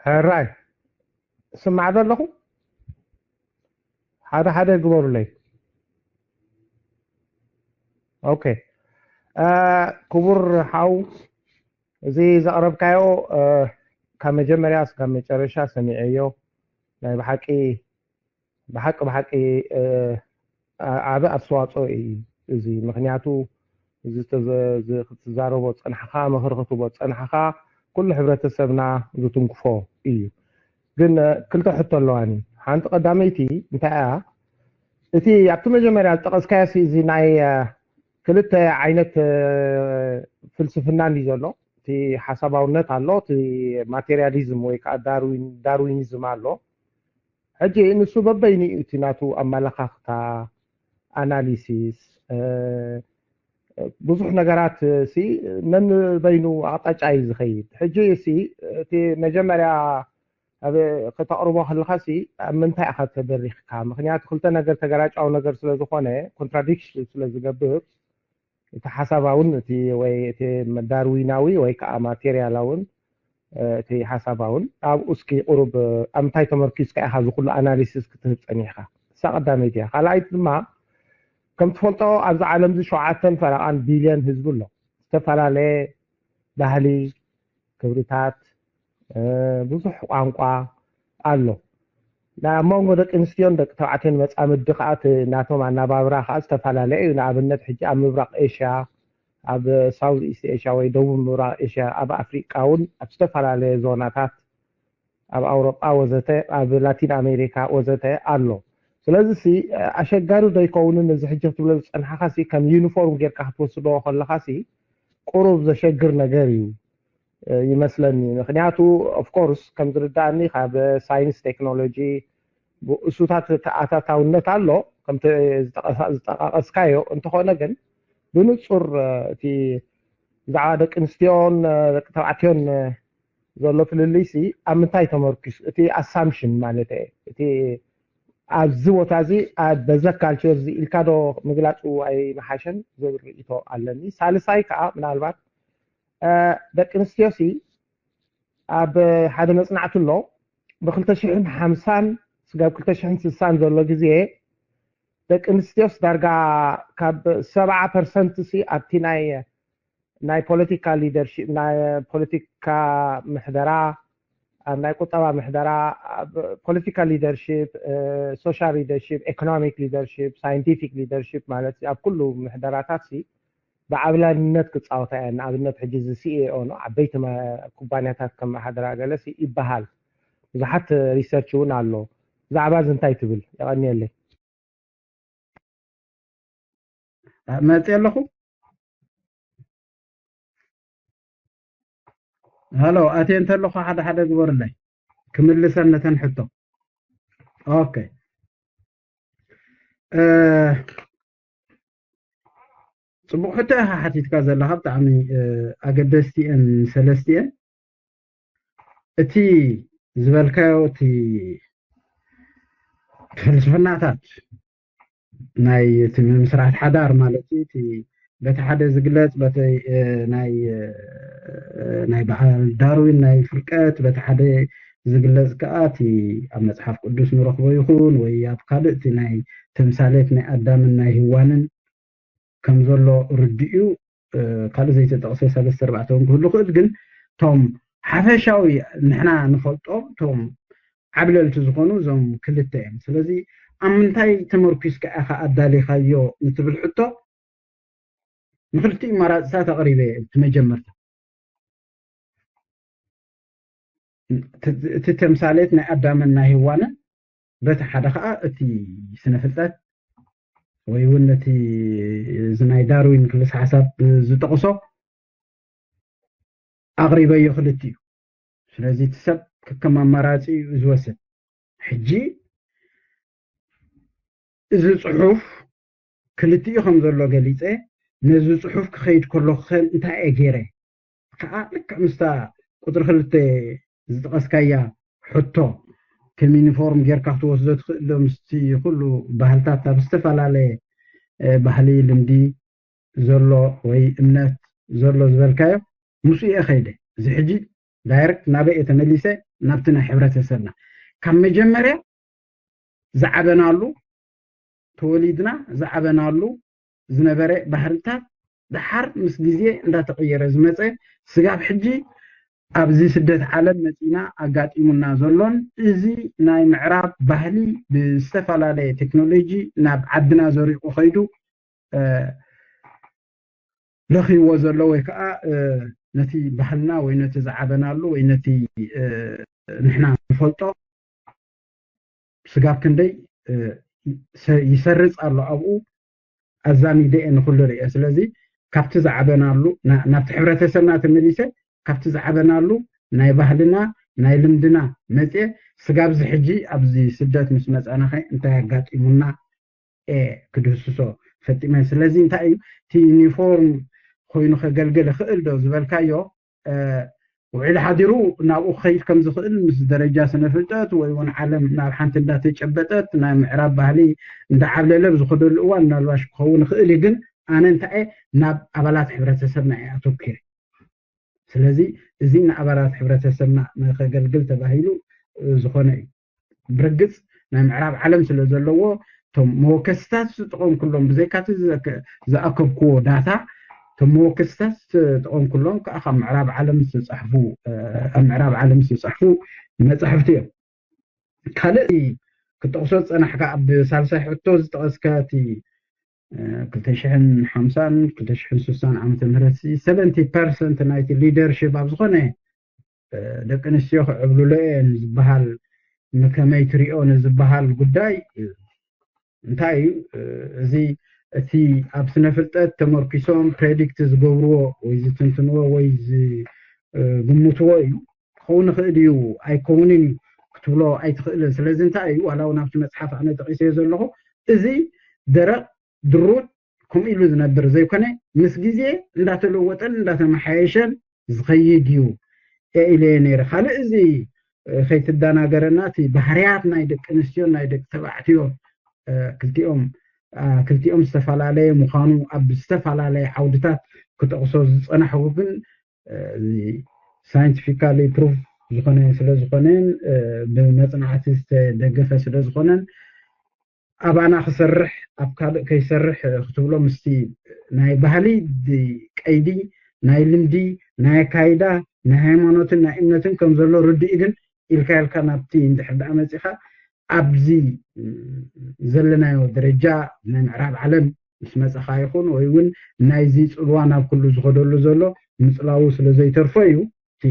ሕራይ ስማዕ ዘለኹ ሓደ ሓደ ግበሩለይ። ኦኬ፣ ክቡር ሓው፣ እዚ ዘቕረብካዮ ካብ መጀመርያ እስካብ መጨረሻ ሰሚዐዮ። ናይ ብሓቂ ብሓቂ ብሓቂ ዓቢ ኣስተዋፅኦ እዩ እዚ። ምክንያቱ እዚ ክትዛረቦ ዝፀናሕኻ፣ ምኽሪ ክትቦ ዝፀናሕኻ ኩሉ ሕብረተሰብና ዝትንክፎ እዩ። ግን ክልተ ሕቶ ኣለዋኒ። ሓንቲ ቀዳመይቲ እንታይ እያ? እቲ ኣብቲ መጀመርያ ዝጠቐስካዮ እዚ ናይ ክልተ ዓይነት ፍልስፍና እንዲ ዘሎ፣ እቲ ሓሳባውነት ኣሎ፣ እቲ ማቴሪያሊዝም ወይ ከዓ ዳርዊኒዝም ኣሎ። ሕጂ ንሱ በበይኑ እዩ እቲ ናቱ ኣመለኻኽታ፣ ኣናሊሲስ፣ ብዙሕ ነገራት ሲ ነንበይኑ ኣቕጣጫ እዩ ዝኸይድ። ሕጂ ሲ እቲ መጀመርያ ኣብ ከተቕርቦ ከለኻ ሲ ኣብ ምንታይ ኢኻ ተደሪኽካ? ምክንያቱ ክልተ ነገር ተገራጫዊ ነገር ስለ ዝኾነ፣ ኮንትራዲክሽን ስለ ዝገብር፣ እቲ ሓሳባውን እቲ ወይ እቲ ዳርዊናዊ ወይ ከዓ ማቴሪያላውን እቲ ሓሳባውን ኣብኡ እስኪ ቁሩብ ኣብ ምንታይ ተመርኪዝካ ኢኻ እዚ ኩሉ ኣናሊሲስ ክትህብ ፀኒሕካ? እሳ ቀዳመይቲ እያ። ካልኣይቲ ድማ ከም ትፈልጦ ኣብዚ ዓለም እዚ ሸውዓተን ፈረቓን ቢልዮን ህዝቢ ኣሎ። ዝተፈላለየ ባህሊ፣ ክብርታት፣ ብዙሕ ቋንቋ ኣሎ። ኣብ መንጎ ደቂ ኣንስትዮን ደቂ ተባዕትዮን መፃምዲ ከዓ እቲ ናቶም ኣናባብራ ከዓ ዝተፈላለየ እዩ። ንኣብነት ሕጂ ኣብ ምብራቕ ኤሽያ፣ ኣብ ሳውዝ ኢስት ኤሽያ ወይ ደቡብ ምብራቕ ኤሽያ፣ ኣብ ኣፍሪቃ እውን ኣብ ዝተፈላለየ ዞናታት፣ ኣብ ኣውሮጳ ወዘተ፣ ኣብ ላቲን ኣሜሪካ ወዘተ ኣሎ። ስለዚ ሲ ኣሸጋሪ ዶ ይከውንን እዚ ሕጂ ክትብሎ ዝፀንሓኻ ሲ ከም ዩኒፎርም ጌርካ ክትወስዶ ከለኻ ሲ ቁሩብ ዘሸግር ነገር እዩ ይመስለኒ። ምክንያቱ ኦፍኮርስ ከም ዝርዳእኒ ካብ ሳይንስ ቴክኖሎጂ ብእሱታት ተኣታታውነት ኣሎ ከምቲ ዝጠቃቀስካዮ። እንተኾነ ግን ብንፁር እቲ ብዛዕባ ደቂ ኣንስትዮን ደቂ ተባዕትዮን ዘሎ ፍልልይ ሲ ኣብ ምንታይ ተመርኪሱ? እቲ ኣሳምሽን ማለት እቲ ኣብዚ ቦታ እዚ በዘ ካልቸር እዚ ኢልካ ዶ ምግላፁ ኣይመሓሸን ዝብል ርእይቶ ኣለኒ። ሳልሳይ ከዓ ምናልባት ደቂ ኣንስትዮ ሲ ኣብ ሓደ መፅናዕቲ ኣሎ ብክልተ ሽሕን ሓምሳን ስጋብ ክልተ ሽሕን ስሳን ዘሎ ግዜ ደቂ ኣንስትዮስ ዳርጋ ካብ ሰብዓ ፐርሰንት ሲ ኣብቲ ናይ ናይ ፖለቲካ ሊደርሺፕ ናይ ፖለቲካ ምሕደራ ኣብ ናይ ቁጠባ ምሕደራ ፖለቲካ ሊደርሺፕ ሶሻል ሊደርሺፕ ኤኮኖሚክ ሊደርሺፕ ሳይንቲፊክ ሊደርሺፕ ማለት ኣብ ኩሉ ምሕደራታት ሲ ብዓብላልነት ክፃወታ እየን። ንኣብነት ሕጂ እዚ ሲኤኦ ነው ዓበይቲ ኩባንያታት ከመሓድራ ገለሲ ይበሃል። ብዙሓት ሪሰርች እውን ኣሎ። ብዛዕባ እዚ እንታይ ትብል? የቐንየለይ። መፅእ ኣለኹ። ሃሎ ኣትየ እንተለኹ ሓደ ሓደ ግበሩለይ ክምልሰን ነተን ሕቶ። ኦኬ እ፣ ፅቡቅ ሕቶ ኢኻ ሓቲትካ ዘለኻ፣ ብጣዕሚ እ፣ ኣገደስቲ እየን ሰለስቲኤን። እቲ ዝበልካዮ እቲ ፍልስፍናታት ናይ እቲ ምስራት ሓዳር ማለት እዩ። እቲ በቲ ሓደ ዝግለጽ በቲ እ፣ ናይ እ፣ ናይ በዓል ዳርዊን ናይ ፍልቀት በቲ ሓደ ዝግለጽ ከኣ እቲ ኣብ መጽሓፍ ቅዱስ ንረኽቦ ይኹን ወይ ኣብ ካልእ እቲ ናይ ተምሳሌት ናይ ኣዳምን ናይ ህዋንን ከም ዘሎ ርድኡ ካልእ ዘይተጠቕሰ ሰለስተ ኣርባዕተ እውን ክህሉ ክእል ግን እቶም ሓፈሻዊ ንሕና ንፈልጦም እቶም ዓብለልቲ ዝኾኑ እዞም ክልተ እዮም። ስለዚ ኣብ ምንታይ ተመርኪስካ ኢኻ ኣዳሊኻዮ ንትብል ሕቶ ንክልቲኡ ኣማራፅታት ኣቕሪበ እየ እቲ መጀመርታ እቲ ተምሳሌት ናይ ኣዳምን ናይ ህዋንን በቲ ሓደ ከዓ እቲ ስነ ፍልጠት ወይ እውን ነቲ እዚ ናይ ዳርዊን ክልስ ሓሳብ ዝጠቕሶ ኣቕሪበዮ ክልቲኡ። ስለዚ እቲ ሰብ ከከም ኣማራፂ እዩ ዝወስድ። ሕጂ እዚ ፅሑፍ ክልቲኡ ከም ዘሎ ገሊፀ ነዚ ፅሑፍ ክኸይድ ከለኹ ከ እንታይ እየ ገይረ ከዓ ልክዕ ምስታ ቁፅሪ ክልተ ዝጠቐስካያ ሕቶ ከም ዩኒፎርም ጌርካ ክትወስዶ ትኽእል ዶ ምስቲ ኩሉ ባህልታት ኣብ ዝተፈላለየ ባህሊ ልምዲ ዘሎ ወይ እምነት ዘሎ ዝበልካዮ ምስኡ እየ ከይደ እዚ ሕጂ ዳይረክት ናበይ እየ ተመሊሰ ናብቲ ናይ ሕብረተሰብና ካብ መጀመርያ ዝዓበናሉ ተወሊድና ዝዓበናሉ ዝነበረ ባህልታት ደሓር ምስ ግዜ እንዳተቐየረ ዝመፀ ስጋብ ሕጂ ኣብዚ ስደት ዓለም መፂና ኣጋጢሙና ዘሎን እዚ ናይ ምዕራብ ባህሊ ብዝተፈላለየ ቴክኖሎጂ ናብ ዓድና ዘሪቑ ከይዱ ለኺዎ ዘሎ ወይ ከዓ ነቲ ባህልና ወይ ነቲ ዝዓበናሉ ወይ ነቲ ንሕና ንፈልጦ ስጋብ ክንደይ ይሰርፅ ኣሎ ኣብኡ ኣዛሚደ እየ ንኩሉ ርእየ። ስለዚ ካብቲ ዝዓበናሉ ናብቲ ሕብረተሰብና ተመሊሰ ካብቲ ዝዓበናሉ ናይ ባህልና ናይ ልምድና መፅየ ስጋብዚ ሕጂ ኣብዚ ስደት ምስ መፃናኸ እንታይ ኣጋጢሙና እየ ክድህስሶ ፈጢመ። ስለዚ እንታይ እዩ እቲ ዩኒፎርም ኮይኑ ከገልግል ይኽእል ዶ ዝበልካዮ ውዒሉ ሓዲሩ ናብኡ ክኸይድ ከም ዝኽእል ምስ ደረጃ ስነ ፍልጠት ወይ እውን ዓለም ናብ ሓንቲ እንዳተጨበጠት ናይ ምዕራብ ባህሊ እንዳዓብለለ ብዝኸደሉ እዋን ምናልባሽ ክኸውን ይኽእል እዩ። ግን ኣነ እንታይ እየ ናብ ኣባላት ሕብረተሰብና እየ ኣተኪረ። ስለዚ እዚ ንኣባላት ሕብረተሰብና ንኸገልግል ተባሂሉ ዝኾነ እዩ። ብርግፅ ናይ ምዕራብ ዓለም ስለ ዘለዎ እቶም መወከስታት ዝጠቐምኩሎም ብዘይካቲ ዝኣከብክዎ ዳታ እቶም መወከስታት ዝጠቐምኩሎም ከዓ ካብ ምዕራብ ዓለም ዝተፃሕፉ ኣብ ምዕራብ ዓለም ዝተፃሕፉ መፃሕፍቲ እዮም። ካልእ ክጠቕሶ ዝፀናሕካ ኣብ ሳልሳይ ሕቶ ዝጠቐስካ እቲ ክልተ ሽሕን ሓምሳን ክልተ ሽሕን ስሳን ዓመተ ምህረት ሰቨንቲ ፐርሰንት ናይቲ ሊደርሽፕ ኣብ ዝኾነ ደቂ ኣንስትዮ ክዕብልሎ እየን ዝበሃል ንከመይ ትሪኦ ንዝበሃል ጉዳይ እንታይ እዩ እዚ እቲ ኣብ ስነ ፍልጠት ተመርኪሶም ፕሬዲክት ዝገብርዎ ወይ ዝትንትንዎ ወይ ዝግምትዎ እዩ ክኸውን ይኽእል እዩ ኣይከውንን እዩ ክትብሎ ኣይትኽእልን። ስለዚ እንታይ እዩ ዋላ እውን ኣብቲ መፅሓፍ ኣነ ጠቂሰዮ ዘለኹ እዚ ደረቕ ድሩት ከምኡ ኢሉ ዝነብር ዘይኮነ ምስ ግዜ እንዳተለወጠን እንዳተመሓየሸን ዝኸይድ እዩ ኢለ ነይረ። ካልእ እዚ ከይትደናገረና እቲ ባህርያት ናይ ደቂ ኣንስትዮን ናይ ደቂ ተባዕትዮ ክልቲኦም ክልቲኦም ዝተፈላለየ ምዃኑ ኣብ ዝተፈላለየ ዓውድታት ክጠቕሶ ዝፀናሕኩ ግን ሳይንቲፊካሊ ፕሩፍ ዝኾነ ስለ ዝኾነን ብመፅናዕቲ ዝተደገፈ ስለ ዝኾነን ኣባና ክሰርሕ ኣብ ካልእ ከይሰርሕ ክትብሎ ምስቲ ናይ ባህሊ ቀይዲ ናይ ልምዲ ናይ ኣካይዳ ናይ ሃይማኖትን ናይ እምነትን ከም ዘሎ ርድእ ግን ኢልካ ኢልካ ናብቲ እንድሕር ደኣ መፂኻ ኣብዚ ዘለናዮ ደረጃ ናይ ምዕራብ ዓለም ምስ መፀኻ ይኹን ወይ እውን ናይዚ ፅልዋ ናብ ኩሉ ዝኸደሉ ዘሎ ምፅላዉ ስለ ዘይተርፎ እዩ እቲ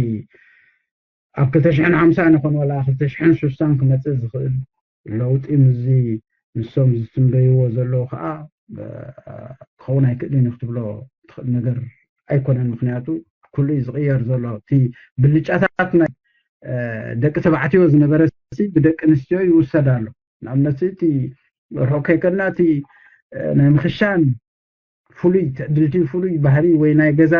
ኣብ ክልተ ሽሕን ሓምሳን ይኹን ዋላ ክልተ ሽሕን ስሳን ክመፅእ ዝኽእል ለውጢ ምስዚ ንሶም ዝትንበይዎ ዘለዉ ከዓ ክኸውን ኣይክእልን እዩ ክትብሎ ትኽእል ነገር ኣይኮነን። ምክንያቱ ኩሉ እዩ ዝቕየር ዘሎ። እቲ ብልጫታት ናይ ደቂ ተባዕትዮ ዝነበረ ብደቂ ኣንስትዮ ይውሰድ ኣሎ። ንኣብነት እቲ ርሑቕ ከይከድና እቲ ናይ ምኽሻን ፍሉይ ትዕድልቲ ፍሉይ ባህሪ ወይ ናይ ገዛ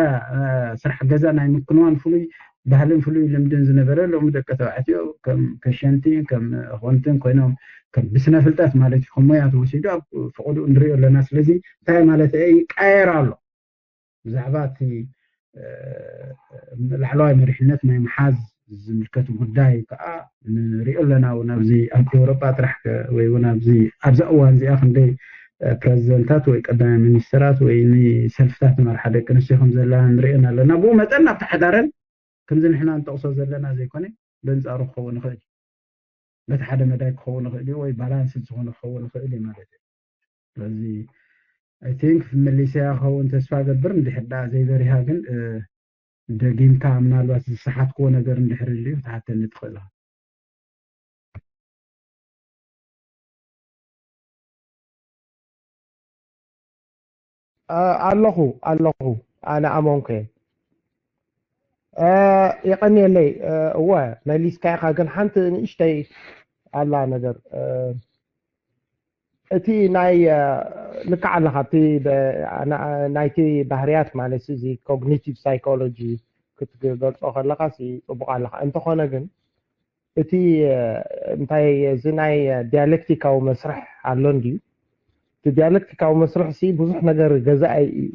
ስራሕ ገዛ ናይ ምክንዋን ፍሉይ ባህልን ፍሉይ ልምድን ዝነበረ ሎሚ ደቂ ተባዕትዮ ከም ከሸንቲን ከም ኾንትን ኮይኖም ከም ብስነ ፍልጠት ማለት እዩ ከም ሞያ ተወሲዱ ኣብ ፍቕዱ ንሪኦ ኣለና። ስለዚ እንታይ ማለት ይቃየር ኣሎ ብዛዕባ እቲ ላዕለዋይ መሪሕነት ናይ ምሓዝ ዝምልከት ጉዳይ ከዓ ንሪኦ ኣለና እውን ኣብዚ ኣብ ኤውሮጳ ጥራሕ ወይ እውን ኣብዚ ኣብዛ እዋን እዚኣ ክንደይ ፕረዚደንታት ወይ ቀዳማይ ሚኒስትራት ወይ ንሰልፍታት ዝመርሓ ደቂ ኣንስትዮ ከም ዘለና ንሪእን ኣለና። ብኡ መጠን ናብቲ ሓዳረን ከምዚ ንሕና ንጠቕሶ ዘለና ዘይኮነ በንፃሩ ክኸውን ይኽእል በቲ ሓደ መዳይ ክኸውን ይኽእል እዩ ወይ ባላንስ ዝኾነ ክኸውን ይኽእል እዩ ማለት እዩ። ስለዚ I think መሊሰያ ክኸውን ተስፋ ገብር እንድሕር ደኣ ዘይበሪሃ ግን ደጊምካ ምናልባት ዝሰሓትክዎ ነገር እንድሕር ልዩ ክትሓተኒ ትኽእል ኢኻ። ኣለኹ ኣለኹ ኣነ ኣመንኩ እየ። የቐንየለይ። እወ መሊስካ ኢኻ፣ ግን ሓንቲ ንእሽተይ ኣላ ነገር እቲ ናይ ልክዕ ኣለኻ፣ እቲ ናይቲ ባህርያት ማለት እዚ ኮግኒቲቭ ሳይኮሎጂ ክትገልጾ ከለኻ ጽቡቕ ኣለኻ። እንተኾነ ግን እቲ እንታይ እዚ ናይ ዲያሌክቲካዊ መስርሕ ኣሎ እንድዩ? እቲ ዲያሌክቲካዊ መስርሕ ሲ ብዙሕ ነገር ገዛኢ እዩ።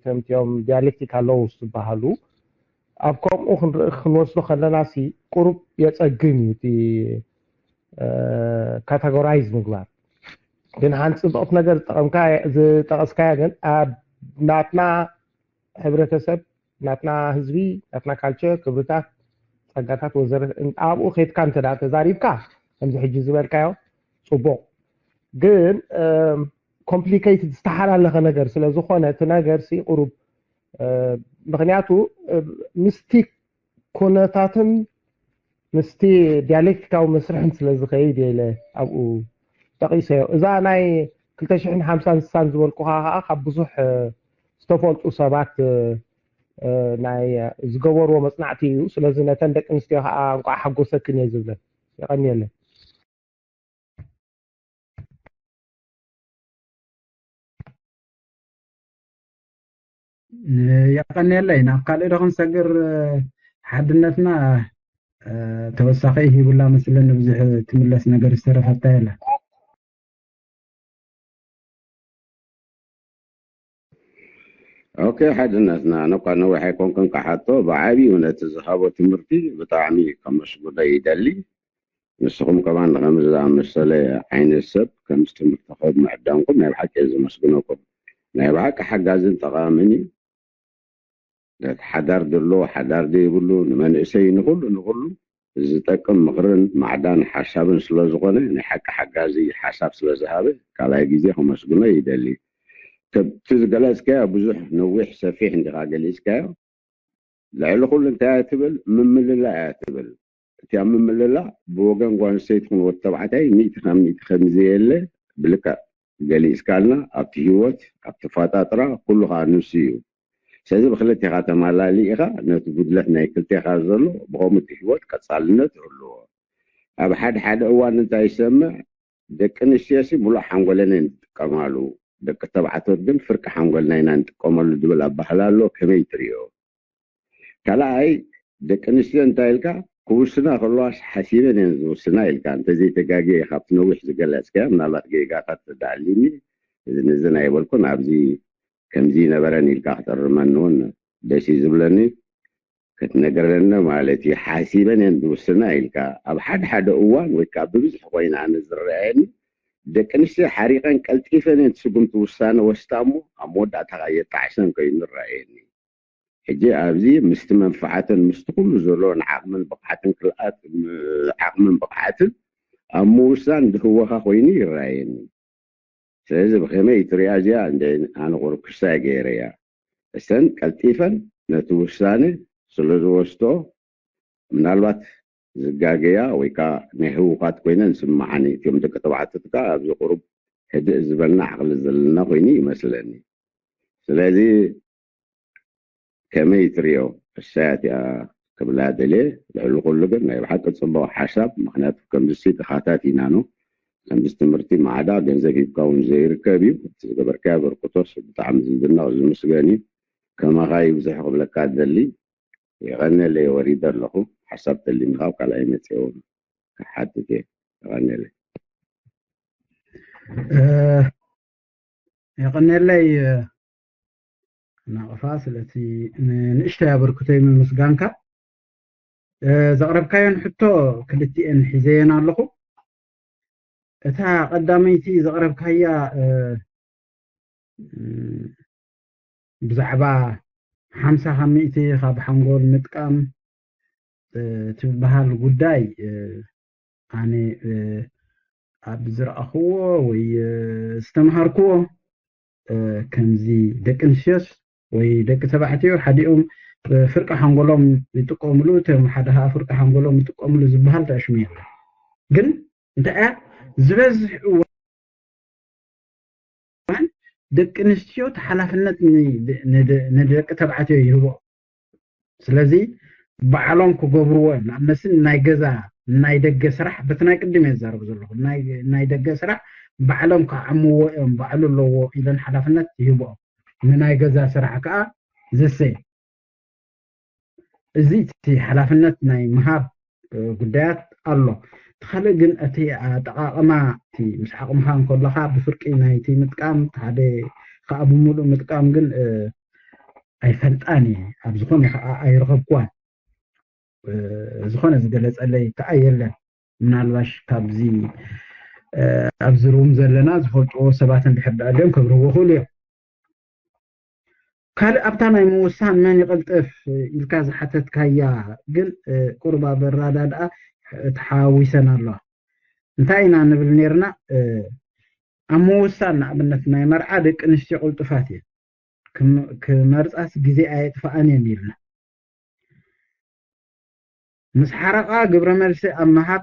ከምቲኦም ዲያሌክቲካ ሎውስ ዝበሃሉ ኣብ ከምኡ ክንርኢ ክንወስዶ ከለና ሲ ቁሩብ የጸግም እዩ እቲ ካተጎራይዝ ምግባር። ግን ሓንቲ ጽብቕቲ ነገር ዝጠቐምካ ዝጠቐስካያ ግን ኣብ ናትና ሕብረተሰብ ናትና ህዝቢ ናትና ካልቸር ክብርታት ጸጋታት ወዘተ ኣብኡ ከድካ እንተ ተዛሪብካ ከምዚ ሕጂ ዝበልካዮ ጽቡቕ። ግን ኮምፕሊኬትድ ዝተሓላለኸ ነገር ስለ ዝኾነ እቲ ነገር ሲ ቁሩብ ምክንያቱ ምስቲ ኩነታትን ምስቲ ዲያሌክቲካዊ መስርሕን ስለ ዝኸይድ እየ ኢለ ኣብኡ ጠቒሰዮ። እዛ ናይ ክልተ ሽሕን ሓምሳን ስሳን ዝበልኩኻ ከዓ ካብ ብዙሕ ዝተፈልጡ ሰባት ናይ ዝገበርዎ መፅናዕቲ እዩ። ስለዚ ነተን ደቂ ኣንስትዮ ከዓ እንቋዕ ሓጎሰክን እየ ዝብለን። የቐንየለን። የቐንየለይ። ናብ ካልእ ዶ ክንሰግር? ሓድነትና ተወሳኺ ሂቡላ መስለኒ፣ ብዙሕ ትምለስ ነገር ዝተረፈታ የለን። ኦኬ ሓድነትና ነኳ ነዊሕ ኣይኮንክን ክሓቶ ብዓብዩ ነቲ ዝሃቦ ትምህርቲ ብጣዕሚ ከመስግኖ ይደሊ። ንስኹም ከማን ከምዚ ዝኣመሰለ ዓይነት ሰብ ከምዚ ትምህርቲ ክህብ ምዕዳምኩም ናይ ብሓቂ እየ ዘመስግነኩም። ናይ ብሓቂ ሓጋዝን ጠቓምን እዩ። ነቲ ሓዳር ዘለዎ ሓዳር ዘይብሉ ንመንእሰይ ንኹሉ ንኹሉ ዝጠቅም ምኽርን ማዕዳን ሓሳብን ስለ ዝኾነ ናይ ሓቂ ሓጋዚ ሓሳብ ስለ ዝሃበ ካልኣይ ግዜ ከመስግኖ ይደሊ። ከብቲ ዝገለጽካዮ ብዙሕ ነዊሕ ሰፊሕ እንዲኻ ገሊጽካዮ። ልዕሊ ኩሉ እንታይ እያ ትብል? ምምልላእ እያ ትብል። እቲ ኣብ ምምልላእ ብወገን ጓል ኣንስተይቲ ይኹን ወዲ ተባዕታይ ሚእቲ ካብ ሚእቲ ከም ዘየለ ብልክዕ ገሊጽካልና። ኣብቲ ህይወት ኣብቲ ፋጣጥራ ኩሉ ከዓ ንሱ እዩ። ስለዚ ብክልቲኻ ተማላሊ ኢኻ። ነቲ ጉድለት ናይ ክልቴኻ ዘሎ ብኸምኡ እቲ ህይወት ቀጻልነት ይህልዎ። ኣብ ሓደ ሓደ እዋን እንታይ ይሰምዕ? ደቂ ኣንስትዮሲ ሙሉእ ሓንጎለን እየን ዝጥቀማሉ፣ ደቂ ተባዕትዮ ግን ፍርቂ ሓንጎልና ኢና ንጥቀመሉ ዝብል ኣባህላ ኣሎ። ከመይ ትርእዮ? ካልኣይ ደቂ ኣንስትዮ እንታይ ኢልካ ክውስና ከለዋስ ሓሲበን እየን ዝውስና ኢልካ እንተዘይተጋግየ ካብቲ ነዊሕ ዝገለጽካዮ ምናልባት ጌጋታት ተዳኣሊኒ እዚ ነዚ ናይ በልኩን ኣብዚ ከምዚ ነበረን ኢልካ ክተርመኒ እውን ደስ እዩ ዝብለኒ። ክትነግረኒ ማለት እዩ ሓሲበን እየን ዝውስና ኢልካ ኣብ ሓደ ሓደ እዋን ወይ ከዓ ብብዝሒ ኮይና ኣነ ዝረኣየኒ ደቂ ኣንስትዮ ሓሪቐን ቀልጢፈን እየን ስጉምቲ ውሳነ ወስዳ እሞ ኣብ መወዳእታ ከዓ የጣዕሰን ኮይኑ ይረኣየኒ። ሕጂ ኣብዚ ምስቲ መንፍዓትን ምስቲ ኩሉ ዘለዎን ዓቕምን ብቕዓትን ክልኣት ዓቕምን ብቕዓትን ኣብ ምውሳን ዝህወኻ ኮይኑ ይረኣየኒ። ስለዚ ብኸመይ ትሪኣ እዚኣ እንደ ኣነ ቁሩብ ክሳይ ገይረያ። እሰን ቀልጢፈን ነቲ ውሳነ ስለ ዝወስዶ ምናልባት ዝጋገያ ወይ ከዓ ናይ ህውኻት ኮይነን ስምዓኒ። እቲኦም ደቂ ተባዕትዮ ከዓ ኣብዚ ቁሩብ ህድእ ዝበልና ዓቕሊ ዘለና ኮይኑ ይመስለኒ። ስለዚ ከመይ ትሪኦ? እሳያ እቲኣ ክብላ ደልየ። ልዕሊ ኩሉ ግን ናይ ብሓቂ ፅቡቕ ሓሳብ፣ ምክንያቱ ከምዚ ሲ ድኻታት ኢና ኖ ከምዚ ትምህርቲ ማዕዳ ገንዘብ ሂብካ እውን ዘይርከብ እዩ። እቲ ዝገበርካዮ በርክቶስ ብጣዕሚ ዝድነቕ ዝምስገን እዩ። ከማኻ ይብዝሑ ክብለካ ደሊ። የቐንየለይ ወሪደ ኣለኹ። ሓሳብ ተሊኒ ካብ ካልኣይ መፅየ እውን ክሓትት እየ። የቐንየለይ። የቐንየለይ ናቕፋ ስለቲ ንእሽተይ ኣበርክቶይ ምምስጋንካ። ዘቕረብካየን ሕቶ ክልቲኤን ሒዘየን ኣለኹ። እታ ቀዳመይቲ ዘቕረብካያ ብዛዕባ ሓምሳ ካብ ሚእቲ ካብ ሓንጎል ምጥቃም ትበሃል ጉዳይ ኣነ ኣብ ዝረኣኽዎ ወይ ዝተምሃርክዎ ከምዚ ደቂ ኣንስትዮስ ወይ ደቂ ተባዕትዮ ሓዲኦም ፍርቂ ሓንጎሎም ይጥቀምሉ፣ እቶም ሓደ ከዓ ፍርቂ ሓንጎሎም ይጥቀምሉ ዝበሃል ተኣሽሙ የለን። ግን እንታይ እያ ዝበዝሕ እዋን ደቂ ኣንስትዮ እቲ ሓላፍነት ንደቂ ተባዕትዮ ይህቦ። ስለዚ ባዕሎም ክገብርዎ እዮም። ንኣብነትን ናይ ገዛ ናይ ደገ ስራሕ በቲ ናይ ቅድም እየ ዝዛረብ ዘለኹ። ናይ ደገ ስራሕ ባዕሎም ክዓምዎ እዮም፣ ባዕሉ ኣለዎ ኢለን ሓላፍነት ይህብኦም። ንናይ ገዛ ስራሕ ከዓ ዘሰ እዚ እቲ ሓላፍነት ናይ ምሃብ ጉዳያት ኣሎ። እቲ ካልእ ግን እቲ ኣጠቓቕማ እቲ ምስ ዓቕምኻ እንከለኻ ብፍርቂ ናይቲ ምጥቃም ሓደ ከዓ ብምሉእ ምጥቃም ግን ኣይፈልጣን እየ፣ ኣብ ዝኾነ ከዓ ኣይረኸብኩዋን። ዝኾነ ዝገለፀለይ ከዓ የለን። ምናልባሽ ካብዚ ኣብዚ ሩም ዘለና ዝፈልጥዎ ሰባት እንድሕር ደኣ ድዮም ከብርህዎ ክእሉ እዮም። ካልእ ኣብታ ናይ ምውሳን መን ይቕልጥፍ ኢልካ ዝሓተትካያ ግን ቁርብ ኣበራዳ ደኣ ተሓዋዊሰን ኣለዋ። እንታይ ኢና ንብል ነርና? ኣብ ምውሳን ንኣብነት ናይ መርዓ ደቂ ኣንስትዮ ቅልጡፋት እየን። ክመርፃስ ግዜ ኣየጥፍኣን እየን ኢልና። ምስ ሓረቓ ግብረ መልሲ ኣብ ምሃብ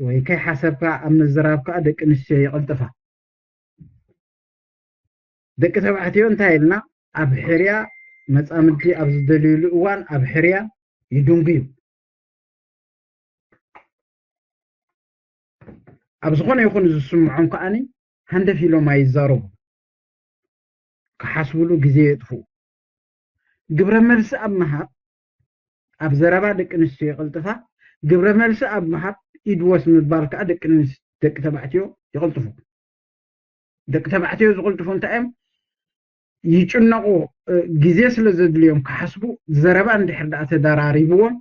ወይ ከይሓሰብካ ኣብ ምዝራብ ከዓ ደቂ ኣንስትዮ ይቕልጥፋ። ደቂ ተባዕትዮ እንታይ ኢልና? ኣብ ሕርያ መፃምድቲ ኣብ ዝደልዩሉ እዋን ኣብ ሕርያ ይድንጉዩ። ኣብ ዝኾነ ይኹን ዝስምዖም ከዓኒ ሃንደፍ ኢሎም ኣይዛረቡ። ክሓስብሉ ግዜ የጥፍኡ። ግብረ መልሲ ኣብ ምሃብ ኣብ ዘረባ ደቂ ኣንስትዮ ይቕልጥፋ። ግብረ መልሲ ኣብ ምሃብ ኢድወስ ምባል ከዓ ደቂ ኣንስ- ደቂ ተባዕትዮ ይቕልጥፉ። ደቂ ተባዕትዮ ዝቕልጥፉ እንታይ እዮም? ይጭነቑ። ግዜ ስለ ዘድልዮም ክሓስቡ፣ ዘረባ እንድሕር ደኣ ተደራሪብዎም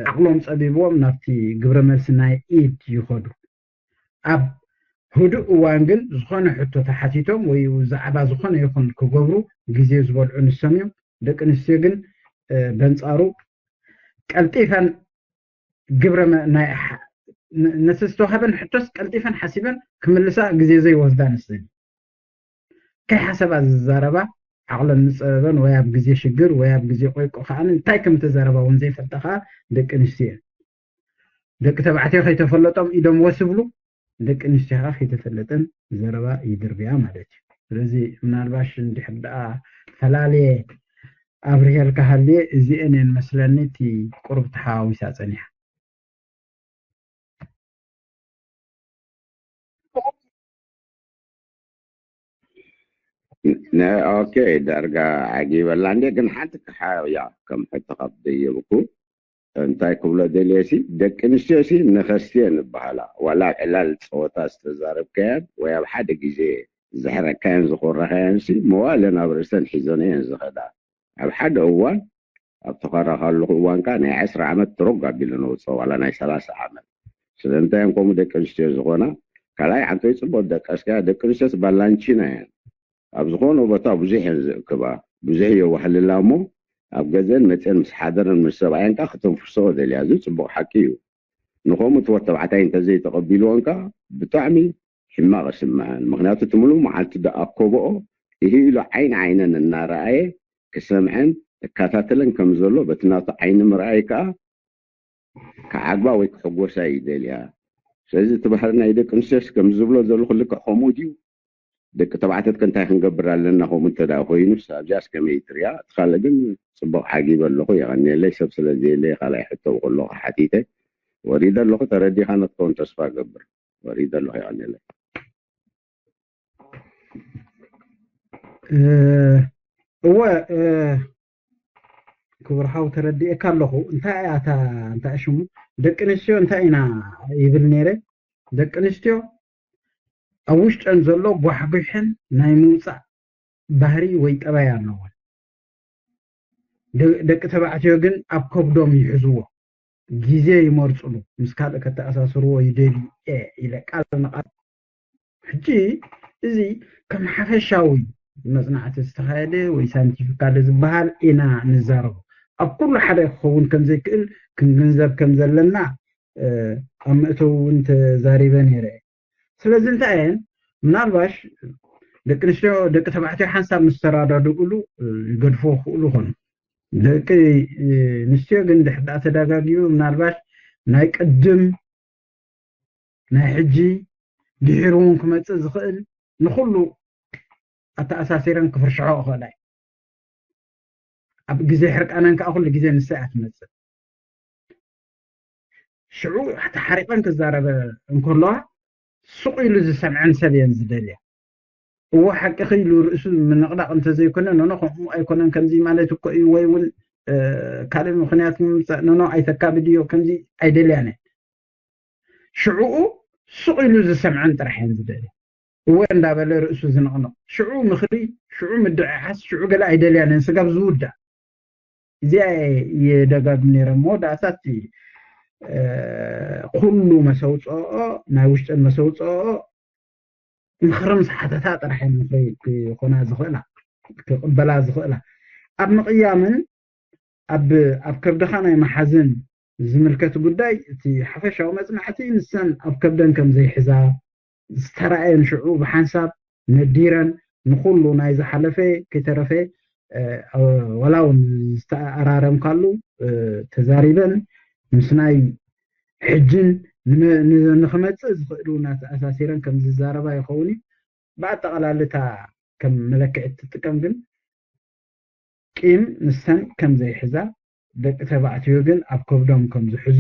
ዓቕሎም ፀቢብዎም ናብቲ ግብረ መልሲ ናይ ኢድ ይኸዱ። ኣብ ህዱእ እዋን ግን ዝኾነ ሕቶ ተሓቲቶም ወይ ዛዕባ ዝኾነ ይኹን ክገብሩ ግዜ ዝበልዑ ንሶም እዮም። ደቂ ኣንስትዮ ግን በንፃሩ ቀልጢፈን ግብረ ናይ ነቲ ዝተዋህበን ሕቶስ ቀልጢፈን ሓሲበን ክምልሳ ግዜ ዘይወስዳ ኣንስተይቲ፣ ከይሓሰባ ዝዛረባ፣ ዓቕለን ዝፀበበን ወይ ኣብ ግዜ ሽግር ወይ ኣብ ግዜ ቆይቆ ከዓ እንታይ ከም ተዛረባ እውን ዘይፈልጣ ከዓ ደቂ ኣንስትዮ እየን። ደቂ ተባዕትዮ ከይተፈለጦም ኢዶም ወስ ይብሉ፣ ደቂ ኣንስትዮ ከዓ ከይተፈለጠን ዘረባ ይድርብያ ማለት እዩ። ስለዚ ምናልባሽ እንድሕር ደኣ ፈላልየ ኣብርሄልካ ሃልየ እዚአን እየን መስለኒ እቲ ቁሩብ ተሓዋዊሳ ፀኒሓ። ኦኬ፣ ዳርጋ ዓጊበላ እንዴ። ግን ሓንቲ ክሓያ ከም ሕቶ ካብ ደየብኩ እንታይ ክብሎ ደልየ ሲ፣ ደቂ ኣንስትዮ ሲ ነኸስትየን ይበሃላ። ዋላ ኣብ ዕላል ፀወታ ዝተዛረብካየን ወይ ኣብ ሓደ ግዜ ዝሕረካየን ዝኾረኻየን ሲ መዋእለን ኣብ ርእሰን ሒዘንየን ዝኸዳ። ኣብ ሓደ እዋን ኣብ ተኸራኻለኹ እዋን ከኣ ናይ ዕስራ ዓመት ትሮግ ኣቢለ ነውፅኦ ዋላ ናይ ሰላሳ ዓመት። ስለምንታይ እዮም ከምኡ ደቂ ኣንስትዮ ዝኾና? ካልኣይ ዓንቶይ ፅቡቅ ደቀስካ። ደቂ ኣንስትዮስ ባላንቺና እየን። ኣብ ዝኾነ ቦታ ብዙሕ እየን ዝእክባ፣ ብዙሕ የዋህልላ እሞ ኣብ ገዘን መፅአን ምስ ሓደረን ምስ ሰብኣየን ከዓ ክተንፍስኦ ደልያ። እዚ ፅቡቅ ሓቂ እዩ። ንኸምኡ እቲ ወተባዕታይ እንተዘይተቐቢልወን ከዓ ብጣዕሚ ሕማቕ ይስምዐን። ምኽንያቱ እቲ ምሉእ መዓልቲ ዝኣከብኦ እሂ ኢሉ ዓይኒ ዓይነን እናረኣየ ክሰምዐን ክከታተለን ከም ዘሎ በቲ ናቱ ዓይኒ ምርኣይ ከዓ ክዓግባ ወይ ክሕጎሳ ይደልያ። ስለዚ እቲ ባህሪ ናይ ደቂ ኣንስትዮስ ከም ዝብሎ ዘለኹ ልክዕ ከምኡ ድዩ? ደቂ ተባዕትዮ ከ እንታይ ክንገብር ኣለና? ከምኡ እንተ ደኣ ኮይኑስ ኣብዚኣስ ከመይ ትሪኣ? እቲ ካልእ ግን ጽቡቕ ዓጊበ ኣለኹ፣ የቐንየለይ። ሰብ ስለ ዘየለየ ካልኣይ ሕቶ ከለኹ ሓቲተ ወሪደ ኣለኹ። ተረዲኻኒ ክትከውን ተስፋ እገብር። ወሪደ ኣለኹ፣ የቐንየለይ። እ፣ እወ፣ እ፣ ክቡር ሓው ተረዲኤካ ኣለኹ። እንታይ እያ እታ እንታይ ሽሙ ደቂ ኣንስትዮ እንታይ ኢና ይብል ነይረ? ደቂ ኣንስትዮ ኣብ ውሽጠን ዘሎ ጓሕጒሕን ናይ ምውፃእ ባህሪ ወይ ጠባይ ኣለወን። ደ- ደቂ ተባዕትዮ ግን ኣብ ከብዶም ይሕዝዎ፣ ግዜ ይመርፅሉ፣ ምስ ካልእ ከተኣሳስርዎ ይደልዩ እየ ኢለ ቃል ንቃል። ሕጂ እዚ ከም ሓፈሻዊ መፅናዕቲ ዝተኻየደ ወይ ሳይንቲፊካሊ ዝበሃል ኢና ንዛረቦ። ኣብ ኩሉ ሓደ ክኸውን ከም ዘይክእል ክንግንዘብ ከም ዘለና ኣብ መእተዊ እውን ተዛሪበ ነይረ። ስለዚ እንታይ እየን ምናልባሽ ደቂ ኣንስትዮ ደቂ ተባዕትዮ ሓንሳብ ምስ ተረዳድእሉ ይገድፎ ክእሉ ይኾኑ። ደቂ ኣንስትዮ ግን ድሕር ደኣ ተደጋጊቡ ምናልባሽ ናይ ቅድም ናይ ሕጂ ድሒሩ እውን ክመፅእ ዝኽእል ንኹሉ ኣተኣሳሲረን ክፍርሽሖ ይኽእላ እዩ። ኣብ ግዜ ሕርቃነን ከዓ ኩሉ ግዜ ንሳ እያ ትመፅእ። ሽዑ ተሓሪቐን ክዛረበ እንከለዋ ስቕ ኢሉ ዝሰምዐን ሰብ እየን ዝደልያ። እዎ ሓቂ ኢሉ ርእሱ ምንቕዳቕ እንተዘይኮነ ኖኖ ከምኡ ኣይኮነን ከምዚ ማለት እኮ እዩ ወይ እውን ካልእ ምኽንያት ምምፃእ ኖኖ ኣይተካብድዮ ከምዚ ኣይደልያን እየን። ሽዕኡ ስቕ ኢሉ ዝሰምዐን ጥራሕ እየን ዝደልያ። እወ እንዳበለ ርእሱ ዝንቕንቕ፣ ሽዑ ምኽሪ፣ ሽዑ ምድዕዓስ፣ ሽዑ ገለ ኣይደልያን እየን፣ ስጋብ ዝውዳእ። እዚኣ እየ ደጋግም ነይረ። መወዳእታ እቲ ኩሉ መሰውፅኦ፣ ናይ ውሽጥን መሰውፅኦ ምኽሪ ምስ ሓተታ ጥራሕ እየን ምኽሪ ክኾና ዝኽእላ፣ ክቕበላ ዝኽእላ። ኣብ ምቕያምን ኣብ ኣብ ከብድኻ ናይ መሓዝን ዝምልከት ጉዳይ፣ እቲ ሓፈሻዊ መጽናዕቲ ንሰን ኣብ ከብደን ከም ዘይሕዛ ዝተራእየን ሽዑ ብሓንሳብ ነዲረን ንኹሉ ናይ ዝሓለፈ ከይተረፈ፣ እ፣ ወላ እውን ዝተኣራረምካሉ፣ እ፣ ተዛሪበን ምስ ናይ ሕጅን ንመ-፣ ን-፣ ንኽመጽእ ዝኽእል እውን ኣተኣሳሲረን ከም ዝዛረባ ይኸውን እዩ። ብኣጠቓላልታ ከም መለክዒ ትጥቀም ግን ቂም ንሰን ከም ዘይሕዛ፣ ደቂ ተባዕትዮ ግን ኣብ ከብዶም ከም ዝሕዙ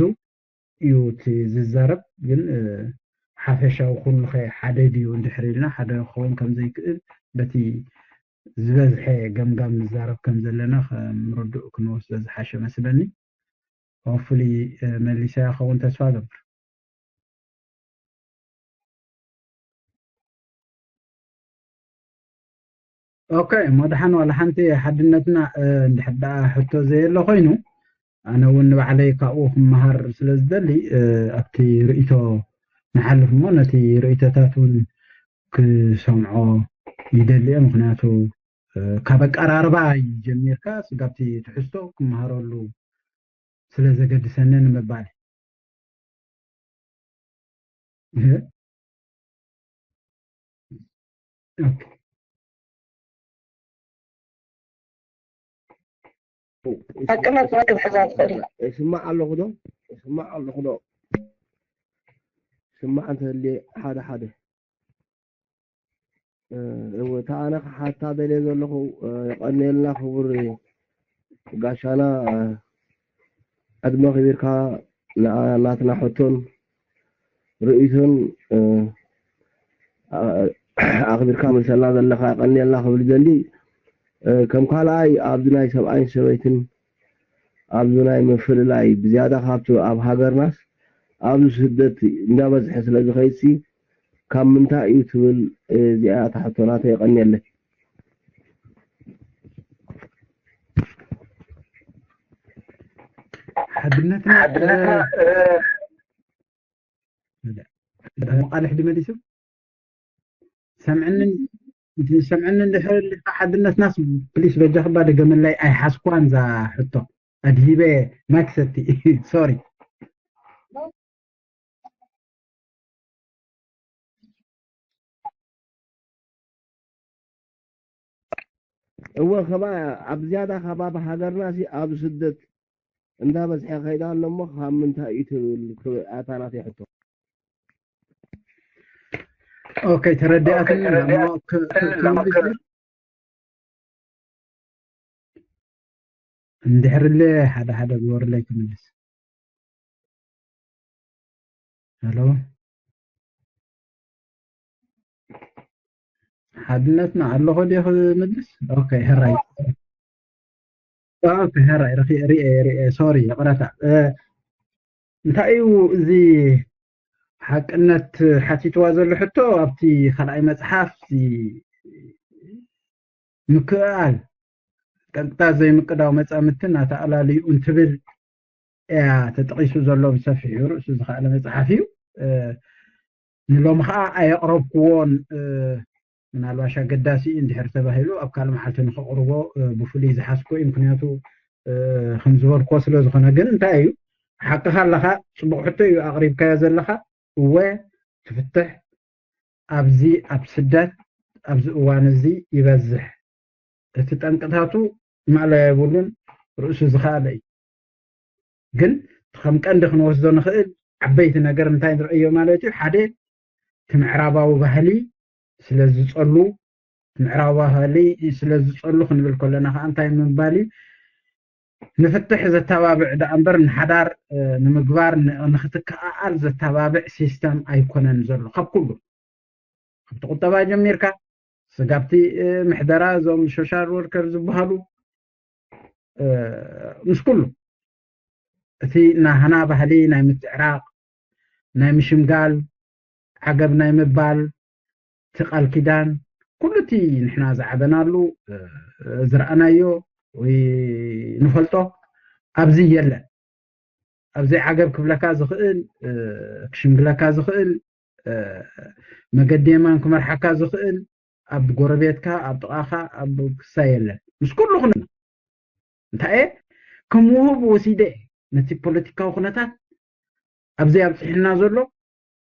እዩ እቲ ዝዛረብ። ግን፣ እ፣ ሓፈሻዊ ኩሉኸ ሓደ ድዩ እንድሕር ኢልና፣ ሓደ ክኸውን ከም ዘይክእል በቲ ዝበዝሐ ገምጋም ንዛረብ ከም ዘለና ከም ርዱእ ክንወስዶ ዝሓሸ መስለኒ። ሆፕፉሊ፣ እ፣ መሊሰያ ክኸውን ተስፋ እገብር። ኦኬ፣ እሞ ደሓን ዋላ ሓንቲ ሓድነትና፣ እ፣ እንድሕር ደኣ ሕቶ ዘየሎ ኮይኑ፣ ኣነ እውን ንባዕለይ ካብኡ ክመሃር ስለ ዝደሊ፣ እ፣ ኣብቲ ርእይቶ ንሓልፍ እሞ ነቲ ርእይቶታት እውን ክሰምዖ ይደሊ እየ። ምኽንያቱ፣ እ፣ ካብ ኣቀራርባ ጀሚርካ ስጋብቲ ትሕዝቶ ክመሃረሉ ስለ ዘገድሰኒ ንምባል። እህ። ኦኬ። ሓቅነት ክትሕዛ ትኽእል። ይስማዕ ኣለኹ ዶ? ይስማዕ ኣለኹ ዶ? ስማዕ እንተህልየ ሓደ ሓደ። እ፣ እወ፣ እታ ኣነ ክሓታ ደልየ ዘለኹ፣ እ፣ የቐንየልና ክቡር ጋሻና፣ እ፣ ዕድመ ኣኽቢርካ ንኣ-፣ ናትና ሕቶን ርእይቶን፣ እ፣ ኣ-፣ ኣኽቢርካ መልሰልና ዘለኻ የቐንየልና ክብል ይደሊ። እ፣ ከም ካልኣይ ኣብዚ ናይ ሰብኣይን ሰበይትን ኣብዚ ናይ ምፍልላይ ብዝያዳ ካብቲ ኣብ ሃገርናስ ኣብዚ ስደት እንዳበዝሐ ስለ ዝኸይድሲ ካብ ምንታይ እዩ ትብል? እዚኣ እታ ሕቶ ናተይ የቐንየለይ። ሓድነትና፣ ሓድነትና፣ እ፣ እ፣ መቃልሕ ድመሊሱ ሰምዕኒ፣ ሰምዕኒ እንድሕር ኣለካ ሓድነትናስ ፕሊስ በጃ ክባ ደገመላይ ኣይሓዝኳን እዛ ሕቶ ኣድሂበ ማይክ ሰቲ ሶሪ። እወ ከማ ኣብ ዝያዳ ከባቢ ሃገርና ሲ ኣብ ስደት እንዳበዝሐ ከይዳ ኣሎ እሞ ካብ ምንታይ እዩ ትብል ክብ-፣ ኣታ ናተይ ሕቶ። ኦኬ፣ ተረዲኣትኒ። ኦኬ፣ ተረዲኣትኒ። እሞ ክ-፣ ክ-፣ ክምልስ እንድሕር ለ ሓደ ሓደ ግበሩለይ ክምልስ። ሄሎ፣ ሓድነትና ኣለኹ ድየ ክምልስ? ኦኬ፣ ሕራይ። ኦኬ፣ ሕራይ፣ ርኤ፣ ርኤ፣ ርኤ፣ ሶሪ፣ ይቕረታ። እ፣ እንታይ እዩ እዚ ሓቅነት ሓቲትዋ ዘሎ ሕቶ? ኣብቲ ካልኣይ መጽሓፍ፣ እዚ ምክእኣል፣ ጠንቅታት ዘይምቅዳው መጻምድትን ኣተኣላልይኡን ትብል እያ ተጠቒሱ ዘሎ ብሰፊሑ። ርእሱ ዝኸኣለ መጽሓፍ እዩ። እ፣ ንሎሚ ኸኣ ኣየቕረብክዎን፣ እ፣ ምናልባሽ ኣገዳሲ እዩ እንድሕር ተባሂሉ ኣብ ካልእ መዓልቲ ንኸቕርቦ፣ እ፣ ብፍሉይ ዝሓዝኮ እዩ። ምኽንያቱ፣ እ፣ ከም ዝበልክዎ ስለ ዝኾነ። ግን እንታይ እዩ፣ ሓቅኻ ኣለኻ፣ ጽቡቕ ሕቶ እዩ ኣቕሪብካዮ ዘለኻ። እወ፣ ትፍትሕ ኣብዚ ኣብ ስደት ኣብዚ እዋን እዚ ይበዝሕ። እቲ ጠንቅታቱ ማእለያ የብሉን፣ ርእሱ ዝኸኣለ እዩ። ግን ከም ቀንዲ ክንወስዶ ንኽእል ዓበይቲ ነገር እንታይ ንርእዮ ማለት እዩ? ሓደ፣ እቲ ምዕራባዊ ባህሊ ስለ ዝጸሉ፣ ምዕራባዊ ባህሊ ስለ ዝጸሉ ክንብል ከለና ከኣ እንታይ ምባል እዩ? ንፍትሕ ዘተባብዕ ደኣ እምበር ንሓዳር፣ እ፣ ንምግባር ን-፣ ንኽትከኣኣል ዘተባብዕ ሲስተም ኣይኮነን ዘሎ። ካብ ኩሉ፣ ካብቲ ቁጠባ ጀሚርካ፣ ስጋብቲ፣ እ፣ ምሕደራ፣ እዞም ሶሻል ወርከር ዝበሃሉ፣ እ፣ ምስ ኩሉ እቲ ናህና ባህሊ ናይ ምትዕራቕ፣ ናይ ምሽምጋል፣ ዓገብ ናይ ምባል፣ እቲ ቃል ኪዳን፣ ኩሉ እቲ ንሕና ዝዓበናሉ፣ እ፣ ዝረኣናዮ ወይ ንፈልጦ ኣብዚ የለን። ኣብዚ ዓገብ ክብለካ ዝኽእል፣ እ፣ ክሽምግለካ ዝኽእል፣ እ፣ መገዲ የማን ክመርሓካ ዝኽእል ኣብ ጎረቤትካ፣ ኣብ ጥቓኻ፣ ኣብ ክሳ የለን። ምስ ኩሉ ኩነ እንታይ እየ ከም ውሁብ ወሲደ ነቲ ፖለቲካዊ ኩነታት ኣብዚ ኣብፅሕና ዘሎ